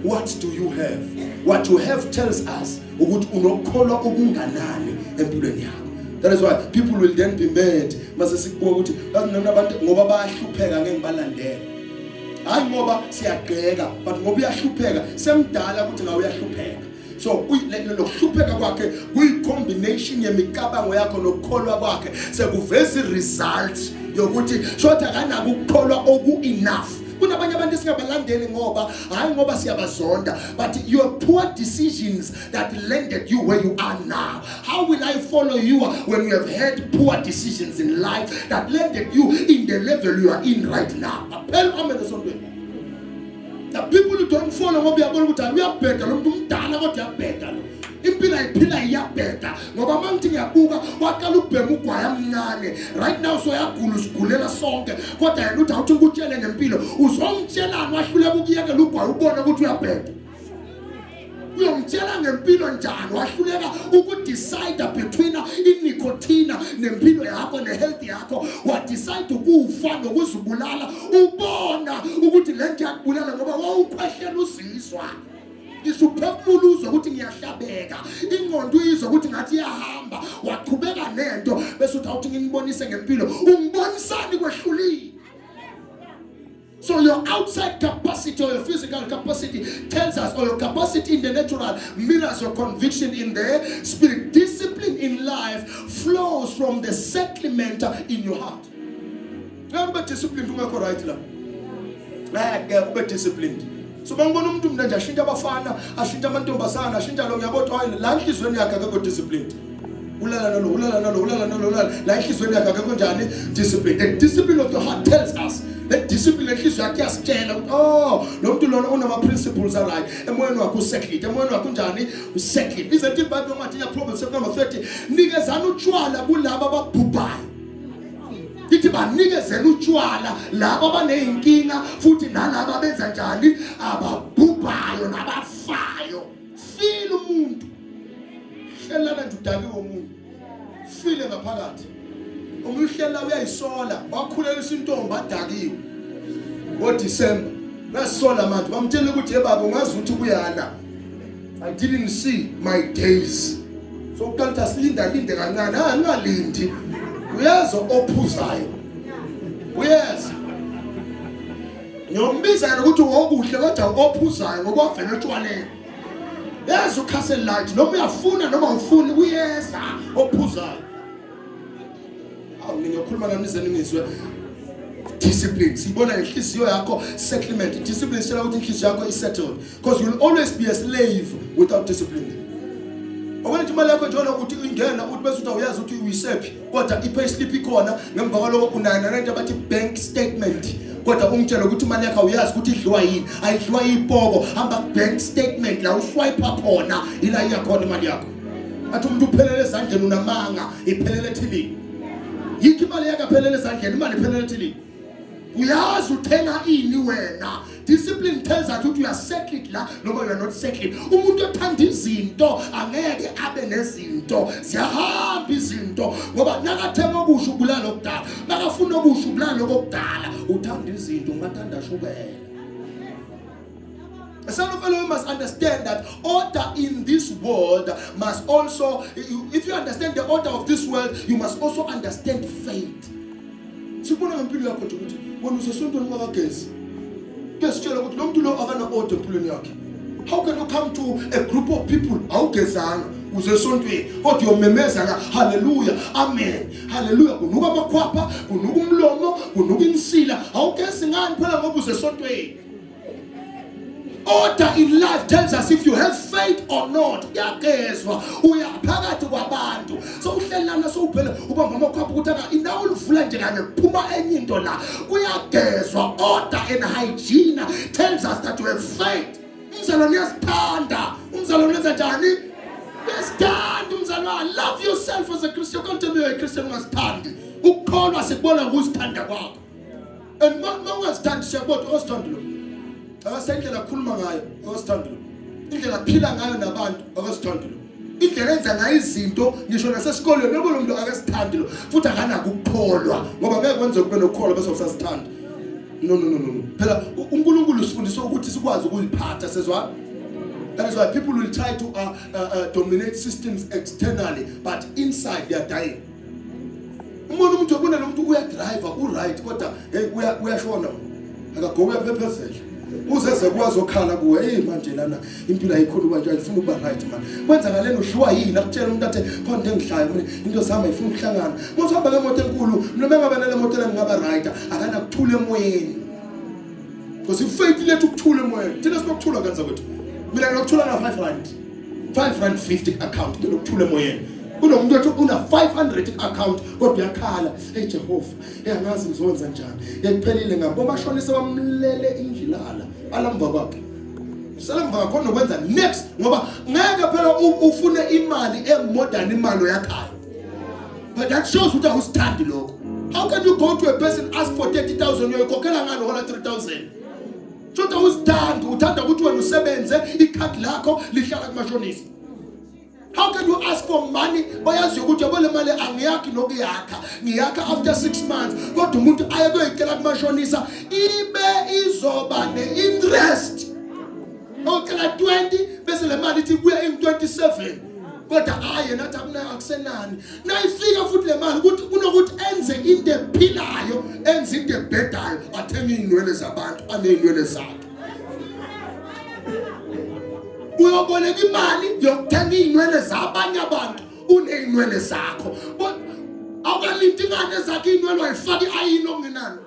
D: What do you have? What you have tells us ukuthi unokukholwa okunganani empilweni yakho. That is why people will then be mad mase sikubuka ukuthi yazi noma abantu ngoba bayahlupheka ngeke ngibalandele. Hayi ngoba siyagqeka, but ngoba uyahlupheka semdala ukuthi ngawe uyahlupheka. So lokuhlupheka kwakhe kuyi-combination yemicabango yakho nokukholwa kwakhe sekuveza i-result yokuthi short akanako ukukholwa oku-enough. Kunabanye abantu esingabalandeli ngoba hayi ngoba siyabazonda, but your poor decisions that landed you where you are now. How will I follow you when you have had poor decisions in life that landed you in the level you are in right now? Aphela amen esontweni. The people who don't follow ngoba uyabona ukuthi uyabheda lo muntu umdala kodwa uyabheda lo. Impilo ayiphila iyabheda ngoba mangithi ngiyabuka waqala ukubhema ugwaya mncane. Right now soyagula usigulela sonke kodwa yena uthi awuthi ngikutshele ngempilo uzongitshelani wahluleka ukuyekela ugwaya ubone ukuthi uyabheda. Uyongitshela ngempilo njani wahluleka ukudecide between inicotine nempilo yakho nehealth yakho, wadecide ukufa nokuzibulala ubona ukuthi le nto iyakubulala ngoba wawukhwehlela uzizwa. Ngisho uphefumula uzwe ukuthi ngiyahlabeka, ingqondo uyizwe ukuthi ngathi iyahamba, waqhubeka nento bese uthi awuthi nginibonise ngempilo. Ungibonisani kwehlulile? So your outside capacity or your physical capacity tells us, or your capacity in the natural mirrors your conviction in the spirit. Discipline in life flows from the settlement in your heart. Ngeke ube disciplined ungekho right la. Ngeke ube disciplined. So bangibona umuntu mina nje ashintsha abafana, ashintsha amantombazana, ashintsha lo ngiyabona hayi la enhlizweni yakhe akekho disciplined. Ulala nalo, ulala nalo, ulala nalo, ulala. La enhlizweni yakhe akekho njani discipline. The discipline of the heart tells us le discipline enhlizyo yakhe iyasitshela ukuthi oh lo muntu lona unama principles alright emoyeni wakhe usettled emoyeni wakhe unjani usettled izethu iBhayibheli ungathi ya Proverbs chapter number 30 nikezana utshwala kulabo ababhubhayo ithi banikezela utshwala laba abaneyinkinga futhi nalaba abenza njani ababhubhayo nabafayo file umuntu hlelana nje udakiwe omunye file ngaphakathi omunye uhlela uyayisola wakhulelisa intombi adakiwe ngoDecember uyasola manje bamtshela ukuthi yebaba ungazi ukuthi kuyana I didn't see my days so uqala ukuthi asilinda linde kancane ah ningalindi uyezwa ophuzayo uyezwa ngiyombiza yena ukuthi wokuhle kodwa ophuzayo ngoba wavela etshwaleni yeza ucastle light noma uyafuna noma ufuni uyeza ophuzayo awu ngiyokhuluma nami nize ningizwe discipline siyibona ngenhliziyo yakho settlement discipline sitshela ukuthi inhliziyo yakho i-settled because you'll always be a slave without discipline Awena ukuthi imali yakho njalo uthi ingena uthi bese uthi awuyazi ukuthi uyisephi kodwa i-pay slip ikhona ngemva kwaloko unayo nalento abathi bank statement kodwa ungitshela ukuthi imali yakho awuyazi ukuthi idliwa yini ayidliwa yipoko hamba ku-bank statement la uswipe khona ila iyakhona imali yakho athi umuntu uphelele ezandleni unamanga iphelele ethilini yikho imali yakhe aphelele ezandleni imali iphelele ethilini uyazi uthenga ini wena discipline tells us ukuthi uya settled la noma you are not settled umuntu othanda izinto angeke abe nezinto ziyahamba izinto ngoba nakathenga okusho ubulala okudala nakafuna okusho ubulala okudala uthanda izinto ungathanda shukela A son of Elohim must understand that order in this world must also, if you understand the order of this world, you must also understand faith. Sikubona ngempilo yakho nje ukuthi wena usesontweni ungakagezi. Kuyasitshela ukuthi lo muntu lo akana order empilweni yakhe. How can you come to a group of people awugezanga uze esontweni kodwa uyomemeza la haleluya amen haleluya kunuka amakhwapha kunuka umlomo kunuka insila awugezi ngani phela ngoba usesontweni Order in life tells us if you have faith or not. Kuyagezwa uya phakathi kwabantu. So uhlelana sowuphele ubamba amakhwapha ukuthi aka indawo oluvula nje kanye kuphuma enye into la. Kuyagezwa order and hygiene tells us that you have faith. Umzalwane uyasithanda. Umzalwane wenza njani? Uyasithanda umzalwane. Love yourself as a Christian. Can't tell me you're a Christian ungasithandi. Ukukholwa sikubona ngokuzithanda kwakho. And uma ungazithandi siyabona osithandi lo. Akasendlela akhuluma ngayo, akasithandi lo. Indlela aphila ngayo nabantu, akasithandi lo. Indlela enza ngayo izinto ngisho nasesikolweni yabo lo muntu akasithandi lo. Futhi akanako ukukholwa ngoba ngeke kwenze kube nokukholwa bese usasithanda. No no no no. Phela uNkulunkulu usifundisa ukuthi sikwazi ukuziphatha sezwa. That is why people will try to dominate systems externally but inside they are dying. Umbona umuntu ubona lo muntu uyadriver uright kodwa hey uyashona akagowe uyaphephezela uzeze kwazi okhala kuwe hey manje lana impilo ayikhona uba nje ayifuna ukuba right man kwenzakaleni udliwa yini akutshela umuntu athe khona into engihlayo mina into zami ayifuna ukuhlangana uma uhamba ngemoto enkulu mina bengaba nale moto la ngingaba right akanakuthula emoyeni because ifaith lethu ukuthula emoyeni thina sinokuthula kanza kwethu mina nginokuthula nga 5 rand 5 rand 50 account nginokuthula emoyeni kunomuntu othi una 500 account kodwa uyakhala hey Jehova hey angazi ngizokwenza njani ngekuphelile ngabo bashonisa bamlele injilala alamva kwakhe salamva kwakho nokwenza next ngoba ngeke phela ufune imali emodern imali oyakhayo but that shows ukuthi awusithandi lokho how can you go to a person ask for 30000 uyoyikhokhela ngani hola 3000 Shothi awuzithandi uthanda ukuthi wena usebenze ikhadi lakho lihlala kumashonisa. How can you ask for money bayazi ukuthi yabo le mali angiyakhi nokuyakha ngiyakha after 6 months kodwa umuntu aye kuyoyicela kumashonisa ibe izoba ne-interest. Awucela 20 bese le mali ithi kuya ing 27. Kodwa hayi yena athi akunayo akusenani. Nayifika futhi le mali ukuthi kunokuthi enze into ephilayo, enze into ebhedayo, athenge izinwele zabantu, aneyinwele zakhe. Uyoboleka imali yokuthenga izinwele zabanye abantu uneyinwele zakho. Awukalindi ingane zakhe inwele wayifaka iayini okungenani.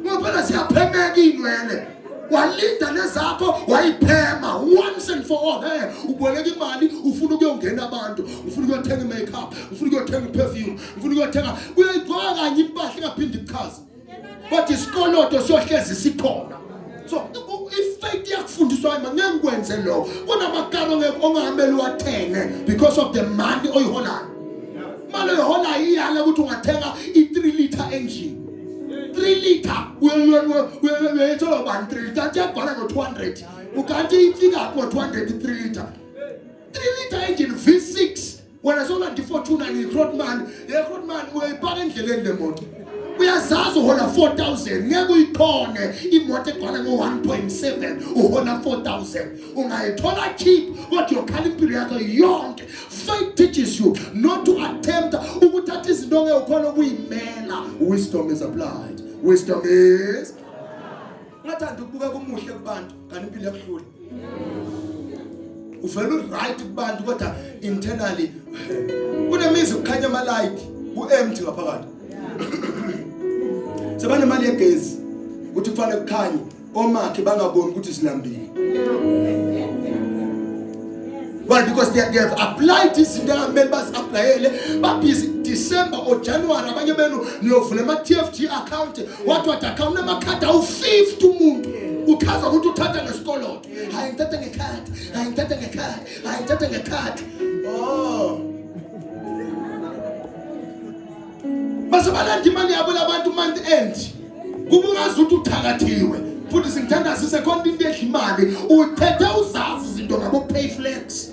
D: Ngoba phela siyaphemeka inwele. Walinda nezakho wayiphema once and for all. Hey, uboleka imali ufuna ukuyongena abantu, ufuna ukuyothenga i-makeup, ufuna ukuyothenga i-perfume, ufuna ukuyothenga uyayigqoka kanye impahla ingaphinde ikuchaze. Kodwa isikoloto siyohlezi sikhona. So ifaith iyakufundiswa hayi ngeke ngikwenze lokho. Kunamakaro ngeke ongahamele uwathenge because of the money oyiholayo. Imali oyiholayo iyala ukuthi ungathenga i-3 liter engine. 3 liter uyayithola ubani 3 liter kanti iyagcwala ngo-200 ukanti ifika ngo-200 3 liter 3 liter engine V6 wena sewulanda i-Fortuner ngi-Grootman ye-Grootman uyayipaka endleleni le moto uyazazi uhola 4000 ngeke uyikhone imoto egcwala ngo-1.7 uhola 4000 ungayithola cheap kodwa uyokhala impilo yakho yonke. Faith teaches you not to attempt ukuthatha izinto ongeke ukhona ukuyimela. Wisdom is applied. Wisdom is ngathanda ukubuka kumuhle kubantu kanti impilo yakuhlula. Uvela uright kubantu kodwa internally kunemizi kukhanya ama light ku empty ngaphakathi. Sebanemali yegezi ukuthi kufanele kukhanye omakhe bangaboni ukuthi silambile. Why? Because they have applied izinto engamele bazi-aplayele. Babhizi December or January abanye benu niyovula ama-TFG account what what account namakhadi awu-50 umuntu uchaza ukuthi uthatha ngesikoloto. Hayi ngithatha ngekhadi, hayi ngithatha ngekhadi, hayi ngithatha ngekhadi. Oh. Base balanda imali yabo labantu month end. Kuba ungazi ukuthi uthakathiwe. Futhi singithandazise khona into edla imali. Uthethe uzazi izinto ngabo Payflex.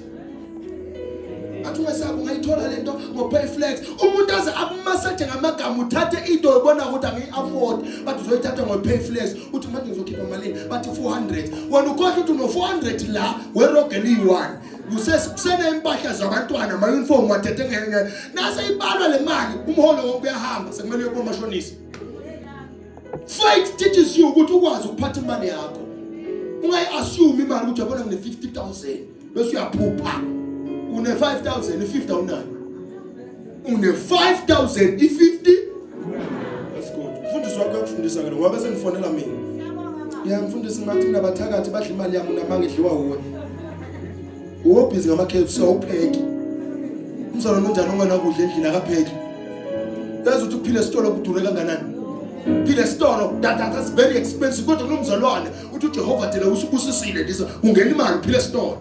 D: Athi ungesabi ungayithola lento ngo Payflex. Umuntu aze akumasaje ngamagama uthathe into ubona ukuthi angiyi afford bathi uzoyithatha ngo Payflex. Uthi manje ngizokhipha malini? Bathi 400. Wena ukhohlwa ukuthi uno 400 la weroge liyi-1. Kusene impahla zabantwana ama uniform wathethe ngeke. Nase ibalwa le mali umholo wonke uyahamba sekumele uye komashonisa. Faith teaches you ukuthi ukwazi ukuphatha imali yakho. Ungayi-assume imali ukuthi uyabona ngine 50000 bese uyaphupha. Une 5000 i50 awunayo. Une 5000 i50. That's good. Mfundisi wakho uyakufundisa ke ngoba bese ngifonela mina. Ya mfundisi ngathi kunabathakathi badla imali yami unamanga idliwa uwe. Uwobhizi ngama KFC awupheki. Umzalwane onjani ongenakudla endlini akapheki. Yazi ukuthi ukuphila esitolo kudure kanganani? Phila esitolo that's very expensive kodwa kunomzalwane uthi uJehova thina usubusisile lisa ungena imali uphila esitolo.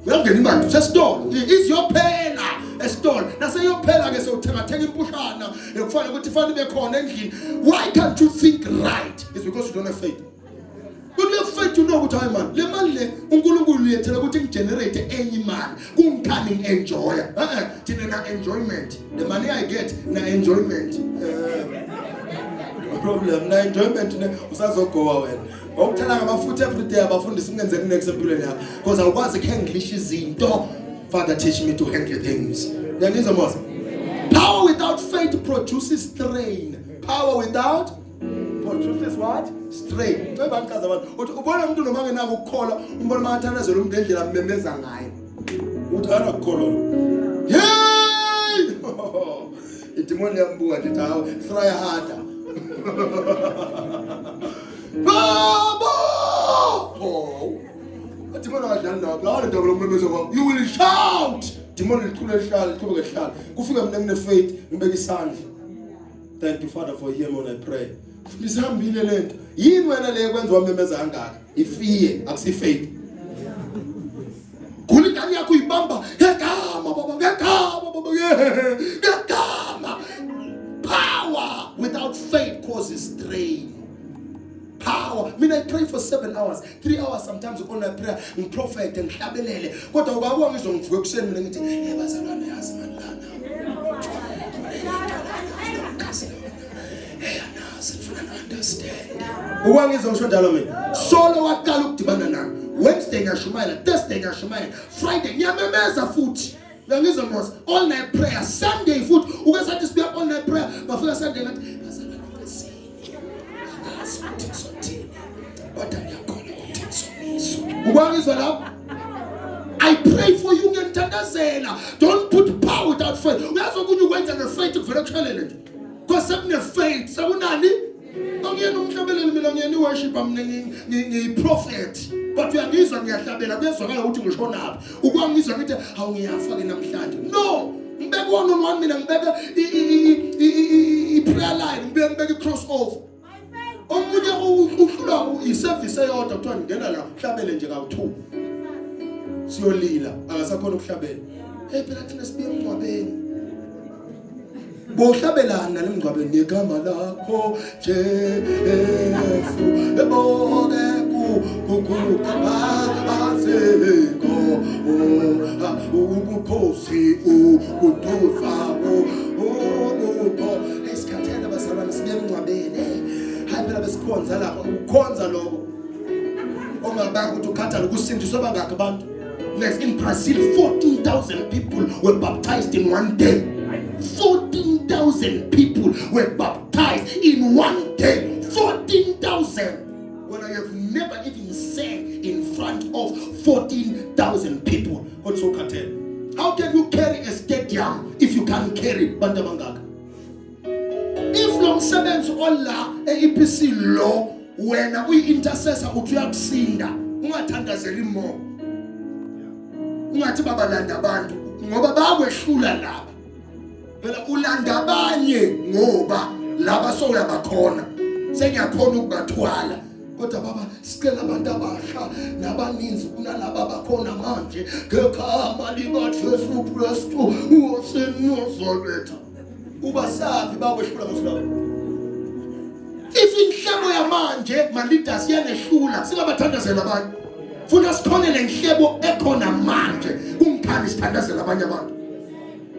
D: Uyangena imali usesitolo iziyophela esitolo naseyophela ke sewuthenga thenga impushana ekufanele ukuthi fanele ibe khona endlini. Why can't you think right? It's because you don't have faith. Kule faith you know ukuthi hayi man le mali le uNkulunkulu uyethela ukuthi ngigenerate enye imali kungikhani ngienjoy. Eh thina na enjoyment. The money I get na enjoyment. No problem na enjoyment ne usazogowa wena. Ngokuthela ngamafutha every day abafundisi kungenzeka next empilweni yakho because awukwazi ukuhandle izinto. Father teach me to handle things. Ngiyangizwa mos. Power without faith produces strain. Power without produces what? Strain. Ceba ngichaza abantu. Uthi ubona umuntu noma ngenako ukukholwa, umbona makathandazela umuntu endlela amemeza ngayo. Uthi anakukholwa lo. Hey! Idimoni liyambuka nje hawu, try harder. Baba! Oh. Idimoni akadlali nawe. Lawa le ndaba lokumemeza kwakho. You will shout. Idimoni lithule lihlale, liqhubeke lihlale. Kufika mina ngine faith, ngibeka isandla. Thank you Father for hearing when I pray. Lisihambile lento. Yini wena le kwenza wamemeza kangaka? Ifiye akusi faith. Gula ingane yakho uyibamba ngegama baba ngegama baba ngegama. Power without faith causes strain. Power. Mina I pray for 7 hours, 3 hours sometimes on prayer, ngiprofete ngihlabelele. Kodwa ubaba ngizwe ngivuke ekuseni mina ngithi, "Hey bazalwane yazi mani lana." Hey anazi ngifuna understand. Ukwangizwa ngisho njalo mina. Solo waqala ngiyashumayela, Thursday ngiyashumayela, Friday ngiyamemeza futhi. Uyangizwa mos? All night prayer, Sunday futhi uke sathi sibuya all night prayer, bafika Sunday ngathi bazalwane kwesini. Angazi ukuthi ngizothini. Kodwa ngiyakholwa ukuthi ngizomizwa. Ukwangizwa lapho? I pray for you ngiyamthandazela. Don't put power without faith. Uyazi okunye ukwenza ngefaith kuvele kushelele nje. Because sekune faith, sekunani? Angiyena umhlabeleli mina ngiyena i-worship mina ngiyi-prophet. But uyangizwa ngiyahlabela kuyezwakala ukuthi ngishonaphi. Ukwangizwa ngithi hawu ngiyafa ke namhlanje. No. Ngibeke one on one mina ngibeke i-prayer line, ngibeke ngibeke i-cross over. Omunye uhlulwa i-service eyodwa kuthiwa ngena la uhlabele nje kawu-2. Siyolila akasakhona ukuhlabela. Hey phela thina sibuye emngcwabeni. Bohlabelana lemngcwabeni ngegama lakho Jesu. Eboke kukukhaphatheko ubukhosi ukudusa ubukho. Esikhathele bazalwane sibuye emngcwabeni. Hayi phela besikhonza lapha ukukhonza lokho. Ongabanga ukuthi ukhathala ukusindiswa bangakhi abantu. Next, in Brazil, 14,000 people were baptized in one day. 14,000 people were baptized in one day. 14,000. When I have never even sang in front of 14,000 people. What's so How can you carry a stadium if you can't carry bantu abangaka? If lo msebenzi ola e-EPC lo wena uyi-intercessor uthi uyakusinda ungathandazeli more. Ungathi babalanda abantu ngoba bayakwehlula laba. Phela ulanda abanye ngoba laba sowuyabakhona. Sengiyakhona ukubathwala. Kodwa baba sicela abantu abasha nabaninzi kunalaba bakhona manje ngegama likaJesu Kristu waseNazaretha. Ubasaphi bakwehlula ngosilabo. If inhlebo yamanje ma leaders iyanehlula singabathandazela abantu. Funa sikhone lenhlebo ekhona manje kungithanda sithandazela abanye abantu.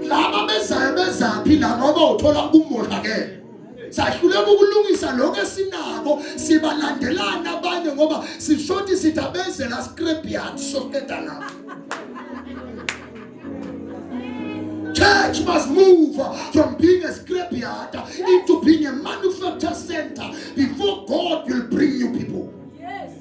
D: Laba bezayo bezaphi la ngoba uthola umoshakele. Sahluleka ukulungisa lokho esinako sibalandelana abanye ngoba sishoti sithi abeze la scrap yard soqeda nabo. Church must move from being a scrapyard into being a manufacture center before God will bring you people.
C: Yes.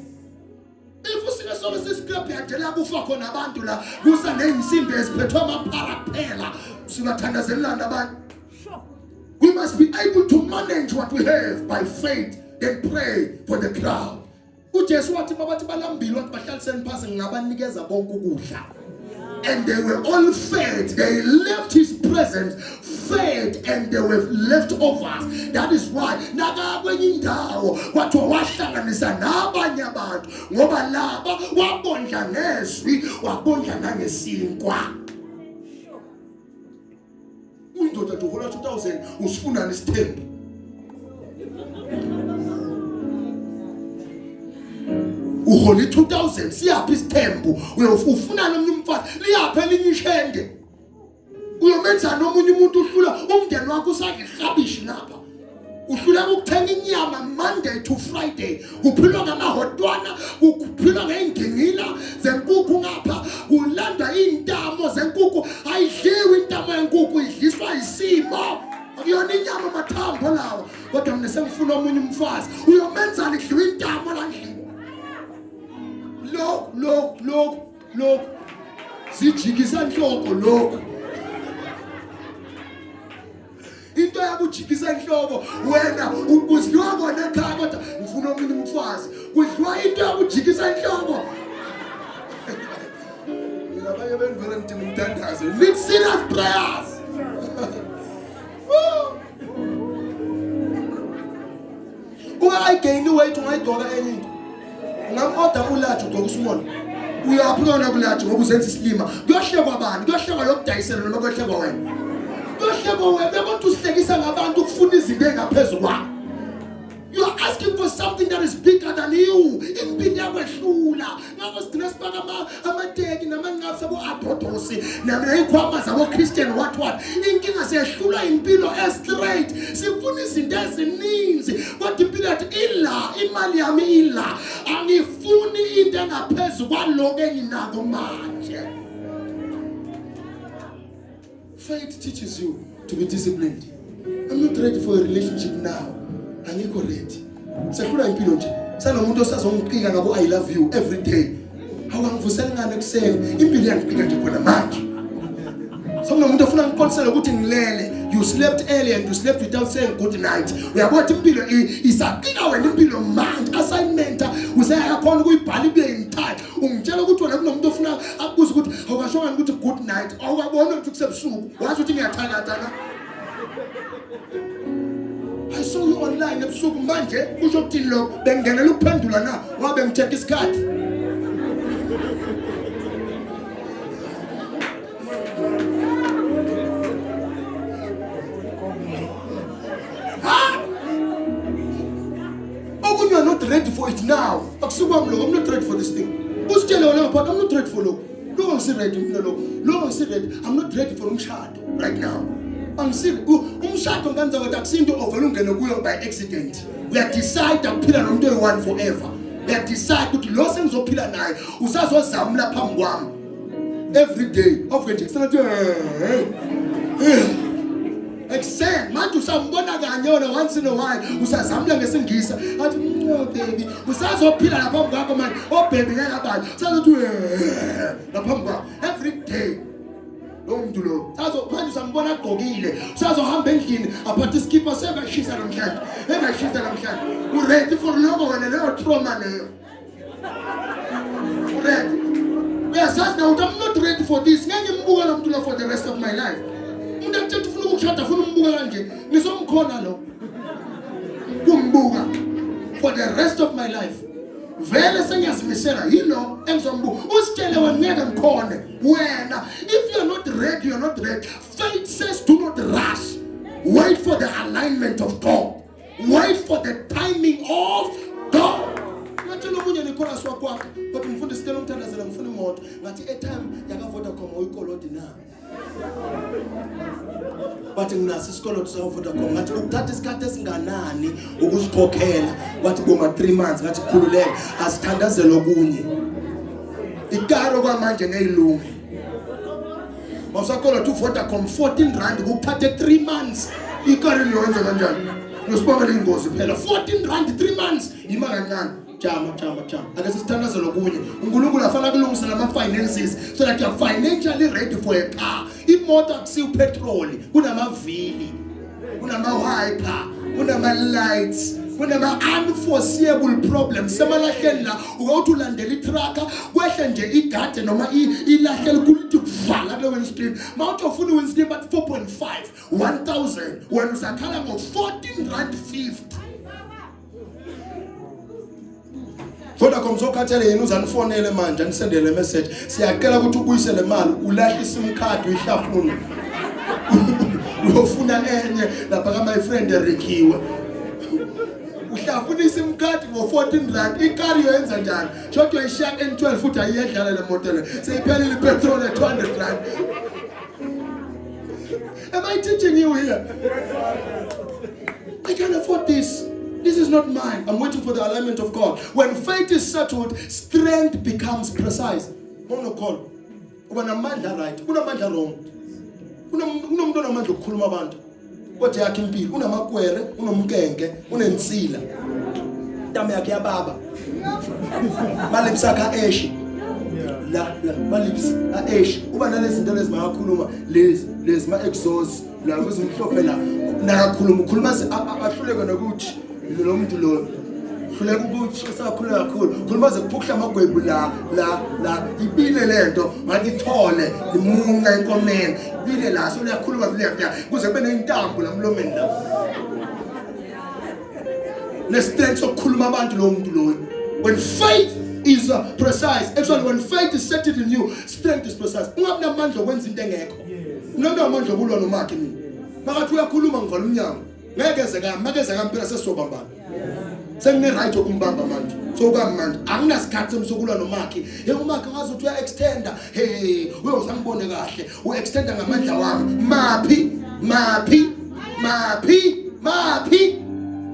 D: If usike solo siscrapyard la kufa khona abantu la kusa nezinsimbi eziphethwe amaphara kuphela singathandazelana abantu.
C: Sure.
D: We must be able to manage what we have by faith then pray for the crowd. uJesu wathi babathi balambile wathi bahlaliseni phansi ngingabanikeza bonke ukudla. And they were all fed. They left his presence fed and they were leftovers. That is why nakakwenye indawo kwathiwa wahlanganisa nabanye abantu ngoba laba wabondla ngezwi wabondla nangesinkwa. Uyindoda nje uhola 2000 usifunani isithembu? Uhola i2000 siyaphi isithembu? Uyofuna omunye umfazi liyaphi elinye ishende? Uyomenzani omunye umuntu uhlula umndeni wakho usadla iklabishi lapha. Uhluleka ukuthenga inyama Monday to Friday. Kuphilwa ngamahotwana, kuphilwa ngey'ngingila zenkukhu ngapha, kulandwa iy'ntamo zenkukhu. Ayidliwi intamo yenkukhu, idliswa isimo. Akuyona inyama amathambo lawa. Kodwa mina sengifuna omunye umfazi. Uyomenzani kudliwa intamo la ndlini? Lokhu, lokhu, lokhu, lokhu. Sijikisa inhloko lokhu. Into yakujikisa inhloko wena kudliwa kona ekhaya kodwa ngifuna omunye umfazi kudliwa into yakujikisa inhloko mina abanye benivele ngidinga umthandazo need serious prayers. Ungayigain weight ungayigqoka enye into ungam-order ulaji ugqoka usmall uyaphi kona kulaji ngoba uzenza isilima kuyohlekwa bani kuyohlekwa lokudayisela noma kuyohlekwa wena kuyohlekwa wena kodwa usihlekisa ngabantu ukufuna izinto ey'ngaphezu kwakho. You are asking for something that is bigger than you. Impilo yakwehlula. Ngakho sigcina sifaka amateki namanqafu sabo adodosi nezikhwama zabo Christian what what. Inkinga siyehlulwa impilo e-straight. Sifuna izinto ezininzi kodwa impilo yethu ila, imali yami ila. Angifuni into engaphezu kwaloko enginako manje. Faith teaches you to be disciplined. I'm not ready for a relationship now. Angikho ready. Sehlula impilo nje. Sanomuntu osazongiqika ngabo I love you every day. Hawu angivusela ngane ekuseni. Impilo iyangiqika nje khona manje. Sokunomuntu ofuna ngixolisele ukuthi ngilele. You slept early and you slept without saying good night. Uyabona ukuthi impilo isaqika wena impilo manje. Assignment useyakhona ukuyibhala ibe intact. Ungitshela ukuthi wena kunomuntu ofuna akubuze ukuthi awukasho ngani ukuthi good night. Awukabona ukuthi kusebusuku. Wazi ukuthi ngiyathakatha na. I saw you online ebusuku manje kusho ukuthini lokho bengingenela ukuphendula na wabe ngithetha isikhathi Okunye you are not ready for it now. Akusukwami lokho, I'm not ready for this thing. Usitshele wena ngapha, I'm not ready for lokho. Lokho angisi ready mina lokho. Lokho angisi ready. I'm not ready for umshado right now. Angisi umshado nganza ukuthi akusinto ovela ungene kuyo by accident. We decide ukuphila nomuntu oyi-one forever. We decide ukuthi lo sengizophila naye usazozamula phambi kwami. Every day. Avuke nje kusena hey. Hey. Ekuseni manje usambona kanye wena once in a while usazamula ngesingisa athi oh baby usazophila lapha phambi kwakho manje oh baby ngeke abanye usazothi lapha phambi kwakho every day lo muntu lo sazo manje usambona agqokile usazohamba endlini aphathe isikhipa sebeshisa namhlanje engashisa namhlanje u ready for lokho wena leyo trauma leyo ready uyazazi na ukuthi I'm not ready for this ngeke ngimbuke lo muntu lo for the rest of my life umuntu akutshela ufuna ukushada ufuna umbuka kanje ngizomkhona lo kumbuka for the rest of my life vele sengiyazimisela yilo engizombuka usitshele wena ngeke ngikhone wena if you're not ready you're not ready faith says do not rush wait for the alignment of God wait for the timing of God ngatshela omunye nekhorasi wakwakhe kodwa umfundisi cela umthandazela ngifuna imoto ngathi airtime yaka-Vodacom uyikolodi na wathi nginaso isikoloto saka-Vodacom ngathi ukuthatha isikhathi esinganani ukusikhokhela wathi boma 3 months ngathi khululeka asithandazele okunye ikaro kwamanje ngeyilunge mawusakolota uVodacom 14 rand kukuthathe 3 months ikari liyowenza kanjani ngiyosibangela ingozi phela 14 rand 3 months yima kancane jama jama jama ake sisithandazele okunye uNkulunkulu afana kulungisa lama finances so that you are financially ready for a car imoto akusiyo petrol kunamavili kunama wiper kunama lights kunama unforeseeable problems semalahleni la uke uthi ulandela itrucker kwehle nje igade noma ilahle elikhulu lithi kuvala kule windscreen mawuthi ufuna i-windscreen bathi 4.5 1000 wena usakhala ngo-14 rand 50 Vodacom sokhathele yini uzanifonele manje anisendele message siyacela ukuthi ubuyise le mali ulahle isim card uyihlafune uyofuna enye lapha ka my friend Rikiwe uhlafuna isim card ngo-14 rand ikari yoyenza njani shot uyayishiya N12 futhi ayiyedlala le moto le seyiphelile ipetrol at 200 rand Am I teaching you here? I can't afford this. This is not mine. I'm waiting for the alignment of God. When faith is settled, strength becomes precise. Monokholo. Uba namandla right, unamandla wrong. Kunomuntu onamandla okukhuluma abantu. Kodwa yakhe impilo unamakwere, unomnkenke, unensila. Intamo yakhe yababa. Malips akhe aeshi. La la malips aeshi. Uba nalezi zinto lezi makakhuluma lezi lezi ma exhaust la kuzimhlophe la nakakhuluma ukhuluma ahluleke nokuthi lo muntu lo hluleka ukuthi usakhuluma kakhulu khuluma ze kuphuhla amagwebu la la la ibile lento ngathi ithole limunca enkomeni ibile la so uyakhuluma kuleya kuze kube nentambo la mlomeni la nestrength sokukhuluma abantu lo muntu loyo when faith is precise actually when faith is settled in you strength is precise ungabi namandla okwenza into engekho unomuntu amandla okulwa nomakhe mina makathi uyakhuluma ngivala umnyango ngeke eze kami makeze kami phela sesobambana Sengine right yokumbamba manje. So kwamanje anginasikhathi semsokulwa nomakhi. Hey umakhi ngazi ukuthi uya extenda. Hey uyozangibone kahle. U extenda ngamandla wami. Maphi? Maphi? Maphi? Maphi?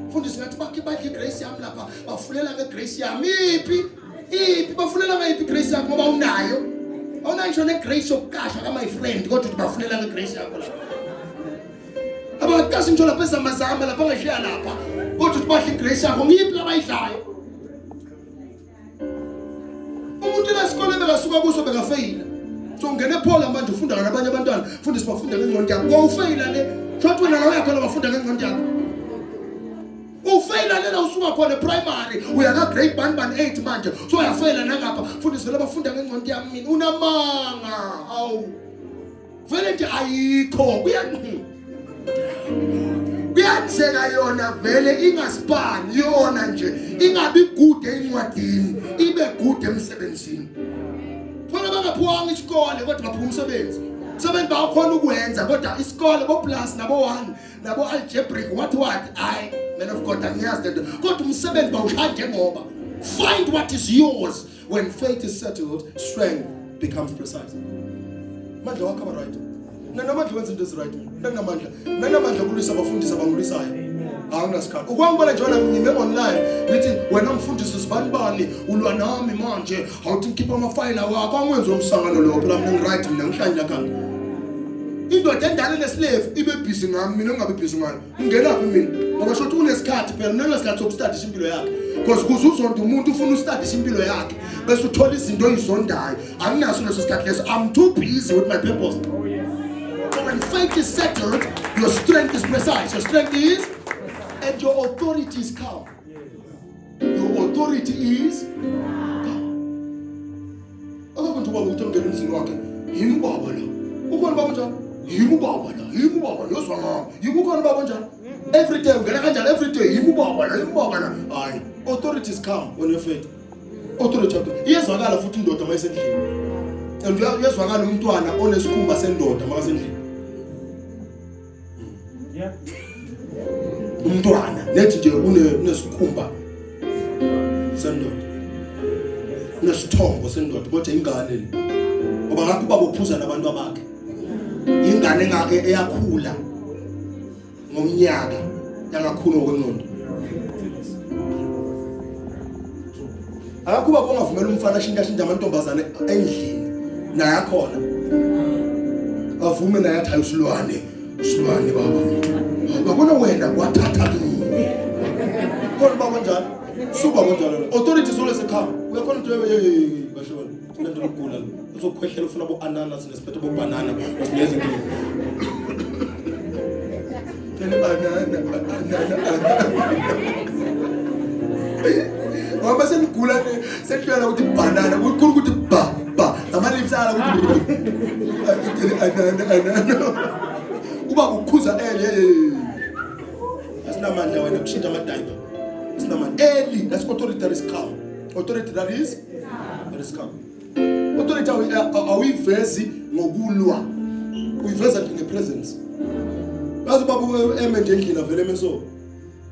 D: Mfundisi ngathi bakhe badla igrace yami lapha. Bafulela ngegrace yami. Iphi? Iphi bafulela ngayiphi igrace yakho ngoba unayo? Awunayo ngisho negrace yokukasha ka my friend kodwa uthi bafulela ngegrace yakho lapha. Abakazi ngisho lapha ezamazama lapha ngishiya lapha. Kodwa uthi badla igrace yakho ngiyiphi labayidlayo? Umuntu lesikole bekasuka kuso bekafeyila. So ungena ephola manje ufunda nabanye abantwana, fundisa bafunda ngengqondo yakho. Wawufeyila le. Shothi wena la uyakhona bafunda ngengqondo yakho. Ufeyila lena usuka khona primary uya ka grade 1 1 8 manje. So uyafeyila nangapha. Fundisa vele bafunda ngengqondo yami mina. Unamanga. Awu. Vele nje ayikho. Kuya kuyenzeka yona vele ingasipani yona nje ingabi good encwadini ibe good emsebenzini khona bangaphiwanga isikole kodwa baphiwa umsebenzi umsebenzi bakhona ukwenza kodwa isikole bo plus nabo 1 nabo algebraic what what I man of God angiyazi lento kodwa umsebenzi bawushaya njengoba find what is yours when faith is settled strength becomes precise mandla wakho aba right nanamandla wenza into ezi right nanamandla nanamandla okulwisa abafundisi abangilwisayo awunasikhathi ukwangibona nje wena ngime online ngithi wena mfundisi usibani bani ulwa nami manje awuthi ngikhipha amafayela wakho angwenzi umsangano lo phela mina ngiright mina ngihlanye la khanda indoda endala eneslave ibe busy ngami mina ngingabe busy ngayo ngingenaphi mina ngoba shothi unesikhathi phela mina nginesikhathi sokustadisha impilo yakhe because kuze uzonda umuntu ufuna ustadisha impilo yakhe bese uthola izinto oyizondayo anginaso leso sikhathi leso i'm too busy with my purpose oh, yes. So when faith is settled your strength is precise your strength is and your authority is calm Your authority is God. Akakho nje ubaba ukuthi ongena emzini wakhe. Yimi ubaba la. Ukhona ubaba njalo? Yimi ubaba la. Yimi ubaba la. Yozwa ngami. Yimi ukhona ubaba njalo? Every day ungena kanjani every day yimi ubaba la, yimi ubaba la. Hayi, authorities come when you're faith. Authority yakho iyezwakala futhi indoda mayisendlini. And uyezwakala umntwana onesikhumba sendoda makasendlini.
B: Yeah.
D: Umntwana nethi nje unesikhumba sendoda. Unesithombo sendoda kodwa ingane le. Ngoba ngakho ubaba uphuza nabantu abakhe. Ingane engake eyakhula ngomnyaka yangakhula ngokwengqondo. Akakho ubaba ongavumela umfana ashintsha ashintsha amantombazane endlini naye akhona. Avume naye athi hayi usilwane, usilwane baba. Babona wena wathatha kimi. Khona baba njalo. Suba kanjalo. Authority is always a come. Uyakhona ukuthi hey kahle wena. Sinento lokugula. Uzokhwehlela ufuna bo ananas nesiphethe bo banana. Usinikeza inkinga. Cela banana, banana, banana. Ngoba senigula sekuhlala ukuthi banana, kukhulu ukuthi ba ba. Nama lips ala ukuthi anana anana. Uba ukhuza ele. Asinamandla wena kushintsha ama diaper. Asinamandla. Early, that's authority that is calm. Authority that is calm. Authority awuyivezi ngokulwa. Uyiveza nje ngepresence. Yazi ubaba eme nje endlini avele eme so.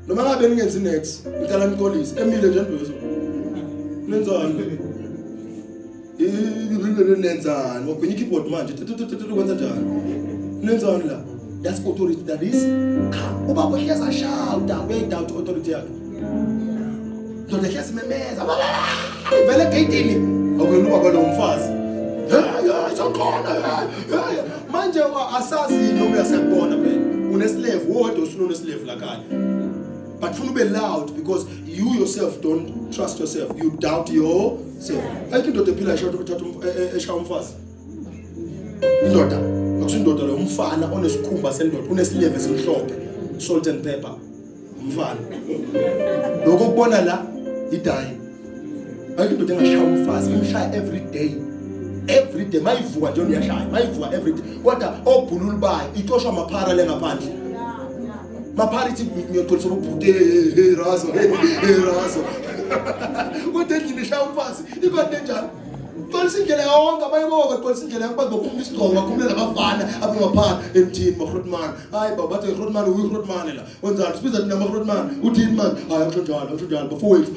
D: Noma ngabe ningenzi next, ngicela nicolise. Emile nje ndwezo. Nenzani? Nenzani? Wagwinya keyboard manje. Kwenza njani? Nenzani la? That's authority that is calm. Ubaba uhleza shouta, uyayidoubt authority yakhe. Ndoda hlezi memeza. Vele egeyidini. Akuyena ubaba lo mfazi. Hey, sokhona. Manje asazi noma uyasakubona phela. Uneslave wodwa usuna uneslave la khaya. But funa ube loud because you yourself don't trust yourself. You doubt yourself. Ayikho indoda ephila uthatha eshaya umfazi. Indoda, akusindoda lo umfana onesikhumba sendoda, unesileve esimhlophe, salt and pepper. Umfana. Lokho kubona la idayi. Ayikho indoda engashaya umfazi, imshaya every day. Every day mayivuka nje uyashaya, mayivuka every day. Kodwa obhululu bayo ixoshwa amaphara le ngaphandle. Maphara ithi ngiyotholiswa ubhuti hey razo hey razo. Kodwa endlini ishaya umfazi, ikonto enjalo.
A: Xolisa indlela yonke abanye bonke xolisa indlela yonke bazokhuluma isigqoko bakhulumela abafana abangaphansi emthini magrotman. Hayi baba bathi grotman uyi grotman la. Wenzani sibiza thina amagrotman uthini man? Hayi akusho njalo akusho njalo bafowethu.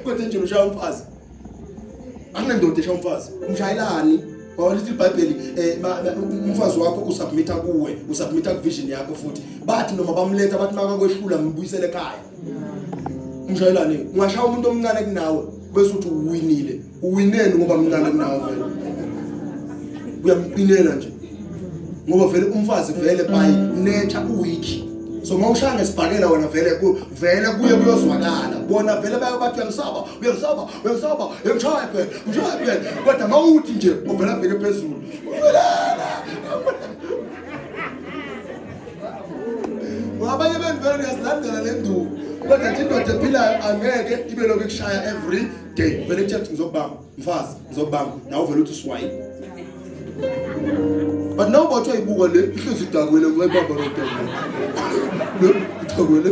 A: Kodwa nje ushaya umfazi. Akunendoda eshaya umfazi. Umshayelani? Ngoba lithi iBhayibheli eh umfazi wakho usubmita kuwe, usubmita ku vision yakho futhi. Bathi noma bamletha bathi makakwehlula mbuyisele ekhaya. Umshayelani ungashaya umuntu omncane kunawe bese uthi uwinile. Uwineni ngoba mncane kunawe vele. Uyamqinela nje. Ngoba vele umfazi vele by nature uweak. So mawushaya ngesibhakela wena vele ku vele kuye kuyozwakala. Bona vele bayabathi uyamsaba, uyamsaba, uyamsaba, uyamshaya phela, umshaya phela. Kodwa mawuthi nje uvela bheke phezulu. Uvelana. Abanye benu vele niyazilandela le nduku. Kodwa nje indoda ephilayo angeke ibe lokhu ikushaya every day. Vele ithi ngizokubamba, mfazi, ngizokubamba. Nawe vele uthi swayi. But now bathi ayibuka le ihlezi idakwele ngayibamba lo dakwele. Le idakwele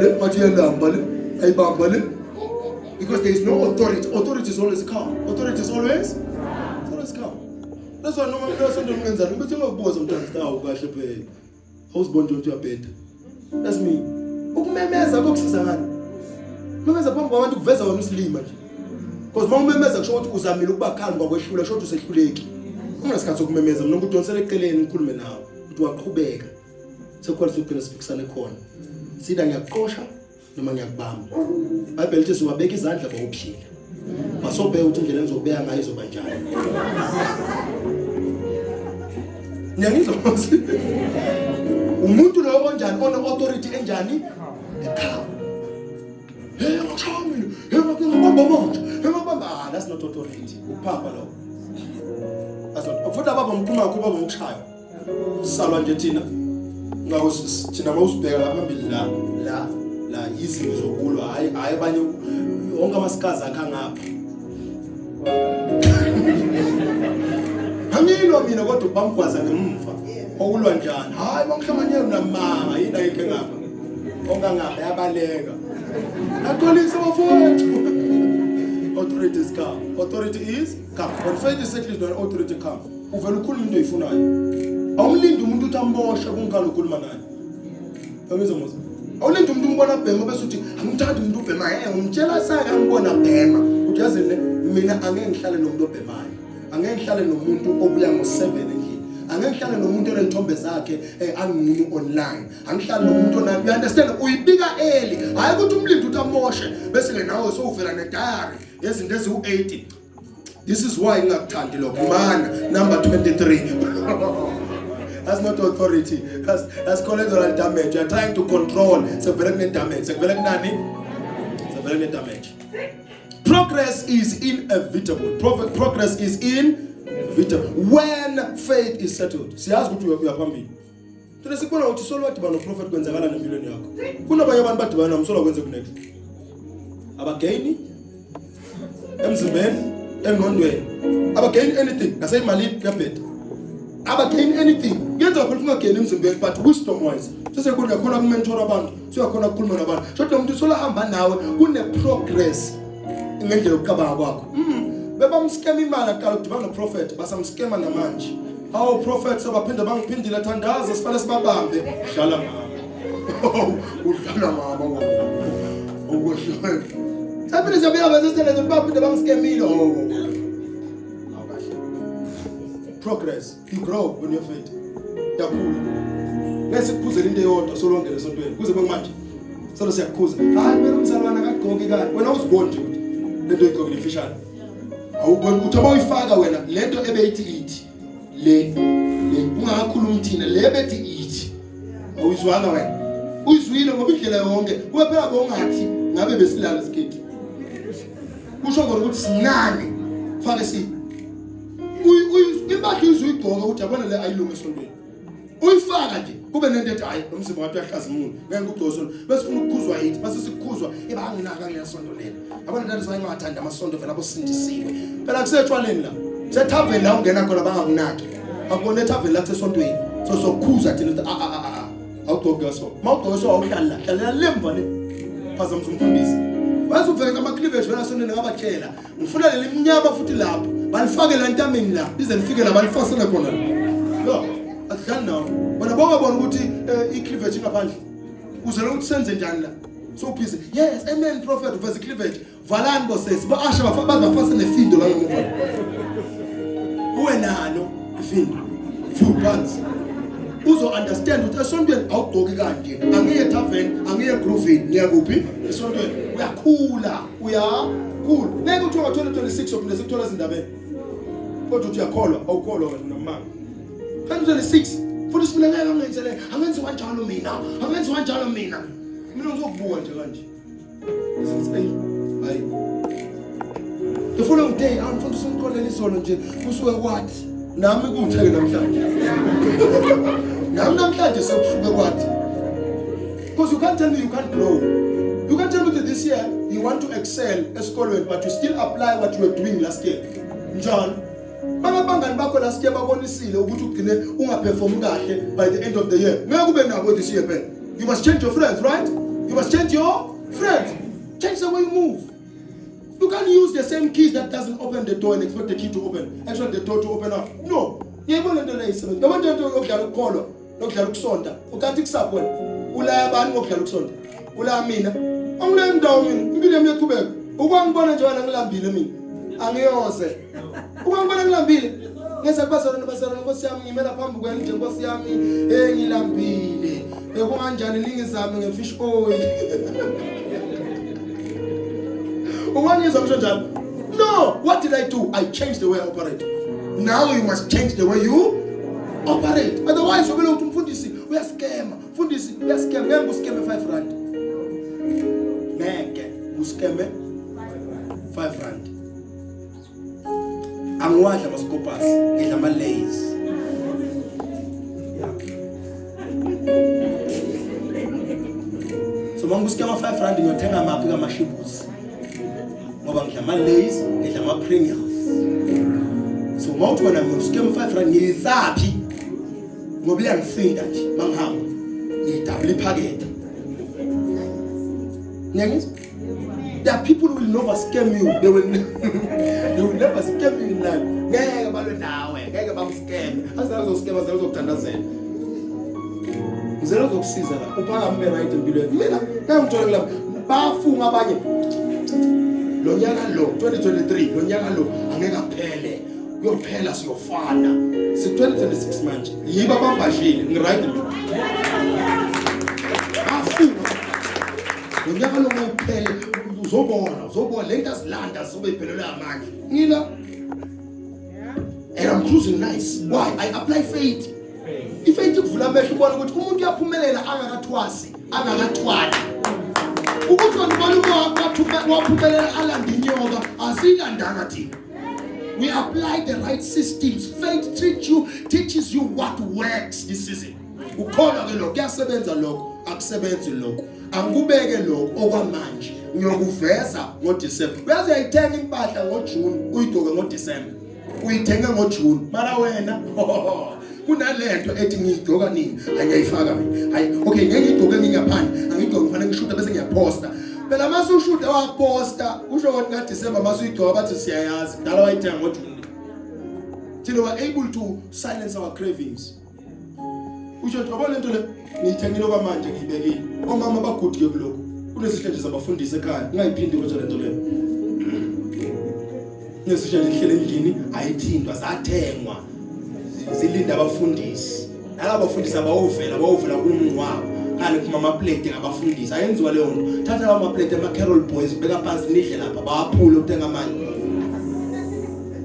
A: le bathi iyalamba le ayibamba le because there is no authority. Authority is always calm. Authority is always it's always calm. That's why noma mina sonto ngenzani ngithi ngakubuza mntana awu kahle phela. Awuziboni nje ukuthi uyabheda. That's me. Ukumemeza kokusiza ngani? Umemeza phambi kwabantu kuveza wena usilima nje. Because uma umemeza kusho ukuthi uzamile ukuba calm kwakwehlula kusho ukuthi usehluleki. Ungesikhathi sokumemeza mina ngikudonsela eceleni ngikhulume nawe ukuthi waqhubeka. Sekukhona sokugcina sifikisane khona. Sida ngiyakuxosha noma ngiyakubamba. IBhayibheli lithi siwabeka izandla bawuphila. Basobheka ukuthi indlela engizobeka ngayo izoba njani. Niyangizwa manje? Umuntu loyo onjani one authority enjani? Ekhaya. Hey ngishaya mina. Hey ngibamba manje. Hey ngibamba. Ah, that's not authority. Ukuphapha lokho. That's not. Futhi ababa mkhuluma kakhulu baba ngokushaya. Salwa nje thina. Ngakho thina mawusibheka la phambili la la la izinto zokulwa hayi hayi abanye wonke amasikazi akhe angapha. Angilwa mina kodwa bamgwaza ngemva. Okulwa njani? Hayi bangihlanganyela namanga yini ayikho ngapha. Ongangapha yabaleka. Axolisa bafowethu. Authority is come. Authority is come. When faith is settled, when authority come. Uvela ukhuluma into oyifunayo. Awumlindi umuntu uthi amboshe kungani ukhuluma naye. Uyangizwa mos? Awulindi umuntu umbona bhema bese uthi angimthandi umuntu ubhemayo. Eh ngimtshela saka ngibona bhema. Uthi yazi ne mina angeke ngihlale nomuntu obhemayo. Angeke ngihlale nomuntu obuya ngo7 endlini. Angeke ngihlale nomuntu onezithombe zakhe anqunu online. Angihlali nomuntu onani. You understand? Uyibika early. Hayi ukuthi umlindi uthi amoshe bese ke nawe sowuvela ne diary yezinto eziwu80. This is why ngingakuthandi lokho. Man number 23. That's not authority. That's collateral damage. You are trying to control. Sekuvele kune damage. Sekuvele kunani? Sekuvele kune damage. Progress is inevitable. Progress is inevitable. When faith is settled. Siyazi ukuthi uyaphambili. Thina sikubona ukuthi solo wadibana noprofet kwenzakala nempilweni yakho. Kunabanye abantu badibana nomsolo kwenze kunext. Abagaini emzimbeni, engqondweni. Abagain anything, naseyimalini kuyabheda. Abagain anything. Kuyenzeka phela ungagain emzimbeni but wisdom wise. Sesekuthi uyakhona kumentor abantu, usuyakhona ukukhuluma nabantu. Shothi lo muntu solo hamba nawe kune progress ngendlela yokucabanga kwakho. Bebamskema imali aqala ukudibana noprofet, basamskema namanje. Awu prophet sebaphinde bangiphindile thandaza sifanele sibabambe. Dlala ngabo. Udlala ngabo. Okuhle. Saphinde siyabuya bese sithandaza baphinde bangiskemile. Oh. Awukahle. Progress. You grow when you're faith. Yakhula. Ngeke sikuphuzele into eyodwa solongene esontweni kuze kube manje. Solo siyakukhuza. Hayi phela umzalwane akagqoki kani. Wena uziboni nje ukuthi lento oyigqokile ifishane. Awuboni ukuthi uma uyifaka wena lento ebeyithi ithi le le ungakhulumi thina le bethi ithi awuyizwanga wena. Uyizwile ngoba indlela yonke kube phela bongathi ngabe besilala isiketi. Kusho khona ukuthi sincane. Fake si. Impahla uyizuyigqoka ukuthi yabona le ayilungi esontweni. Uyifaka nje kube nento ethi hayi lo mzimba wathi uyahlazimula ngeke ngikugcoze sonto bese ufuna ukukhuzwa yithi bese sikukhuzwa eba anginaka ngiyasonto lela yabona nto lezo ayingathanda amasonto vele abosindisiwe phela kusetshwaleni la sethaveni la ungena khona bangakunaki akubona ethaveni la kusesontweni so sokukhuza thina ukuthi a a a awugqoke so mawugqoke so awuhlali la hlalela lemva le phazamisa umfundisi. Bazoveza ama cleavage wena sonene ngabatshela. Ngifuna leli mnyama futhi lapho. Balifake la ntameni la. Lize lifike la balifasele khona. Yo, asidlali nawo. Bona bongabona ukuthi eh, i cleavage ingaphandle. Uzela ukuthi senze njani la? So busy. Yes, amen prophet uveza i cleavage. Valani bosesi, ba-asha baze bafase nefindo la ngemuva. Uwe nalo ifindo. Few pants. Uzo understand ukuthi esontweni awugqoki kanje. Angiye etavern, angiye grooving, ngiya kuphi? Esontweni. Uyakhula, uyakhula. Ngeke uthi ngo-2026 uphinde sikuthola ezindabeni. Kodwa uthi uyakholwa, awukholwa wena namanga. 2026 futhi simina ngeke angenzele, angenziwa njalo mina, angenziwa njalo mina. Mina ngizokubuka nje kanje. Hayi. The following day amfundisi umxolela izolo nje kusuke kwathi nami kuthe namhlanje. Nami namhlanje sekusuke kwathi. Because you can't tell me you can't grow. You can't tell me that this year you want to excel esikolweni but you still apply what you were doing last year. Njani? Bangabangani bakho last year babonisile ukuthi ugcine ungaperform kahle by the end of the year. Ngeke ube nabo this year phela. You must change your friends, right? You must change your friends. Change the way you move. You can't use the same keys that doesn't open the door and expect the key to open. Actually, the door to open up. No. Ngiyayibona into leyo isebenza. Yabona into yokudlala ukukholwa, nokudlala ukusonta. Ukanti kusapho wena. Ulaya bani ngokudlala ukusonta? Ulaya mina. Angileyo indawo mina. Impilo yami iyaqhubeka. Ukwangibona nje wena ngilambile mina. Angiyoze. Ukwangibona ngilambile. Ngeza kubazalwane bazalwane Nkosi yami ngimela phambi kwenu nje Nkosi yami eh ngilambile. Bekunganjani ningizame ngefish oil. Ungangizwa ngisho njalo? No, what did I do? I changed the way I operate. Now you must change the way you operate. Otherwise ubele uthi umfundisi uyaskema. Mfundisi uyaskema ngeke uskeme 5 rand. Ngeke uskeme 5 rand. Angiwadla amasikopasi, ngidla ama Lays. Yeah. So mangusikema 5 rand ngiyothenga maphi kamashibuzi. Ngoba ngidla ama Lays, ngidla ama Pringles. So mawuthi wena ngiyosikema 5 rand ngiyisaphi? Ngoba iyangisinda nje mangihamba. Ngiyidabula iphakethe. Ngiyangizwa? There are people who will never scam you. They will, they will never scam you in life. Ngeke balwe nawe, ngeke bakuscam. Azale uzoskema, azale uzokuthandazela. Ngizela uzokusiza la. Uphakame ube right empilweni. Mina ngeke ngithole kulapha. Bafunga abanye. Lo nyaka lo 2023, lo nyaka lo angeke aphele. Kuyophela siyofana. Si 2026 manje. Yiba bambashile, ngiright mina. Bafunga Ngonyaka lo uphele uzobona uzobona lento azilanda zizobe iphelelwe amandla. Ngila And I'm cruising nice. Why? I apply faith. Ifaith ikuvula amehlo ubona ukuthi umuntu uyaphumelela angakathwasi, angakathwali. Ukuthi wena ubona umuntu waphumelela alanda inyoka, asilandanga thina. We apply the right systems. Faith teach you, teaches you what works this season. Ukholwa ke lokho kuyasebenza lokho akusebenzi lokho. Angikubeke lokho okwamanje ngiyokuveza ngoDecember. Uyazi uyayithenga impahla ngoJune uyigqoke ngoDecember. Uyithenge ngoJune mara wena kunalento ethi ngiyigqoka nini angiyayifaka mina. Hayi okay ngeke ngigqoke ngingaphandle angigqoke ngifanele ngishuta bese ngiyaposta. Phela mase ushuta waposta usho ukuthi ngaDecember mase uyigqoka bathi siyayazi kudala wayithenga ngoJune. Thina were able to silence our cravings. Usho nje yabona lento le ngiyithengile okwamanje ngiyibekile. Omama bagudu ke kulokho. Kunezihle nje zabafundisi ekhaya. Ungayiphindi kodwa lento leyo. Kunezihle nje ihlele endlini ayithintwa zathengwa. Zilinda abafundisi. Nalabo bafundisi abawuvela bawuvela kumngcwabo. Kanti kuma amaplate ngabafundisi ayenziwa leyo nto. Thatha lawo maplate ama Carol Boys beka phansi nidle lapha bawaphule uthenga amanye.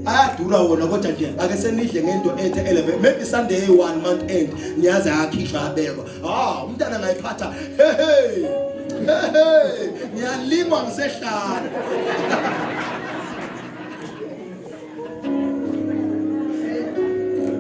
A: Ayadura wona kodwa nje ake senidle ngento ethe 11 maybe Sunday 1 month end niyazi ayakhishwa abekwa. Ah umntana ngayiphatha hey hey hey ngiyalingwa ngisehlala.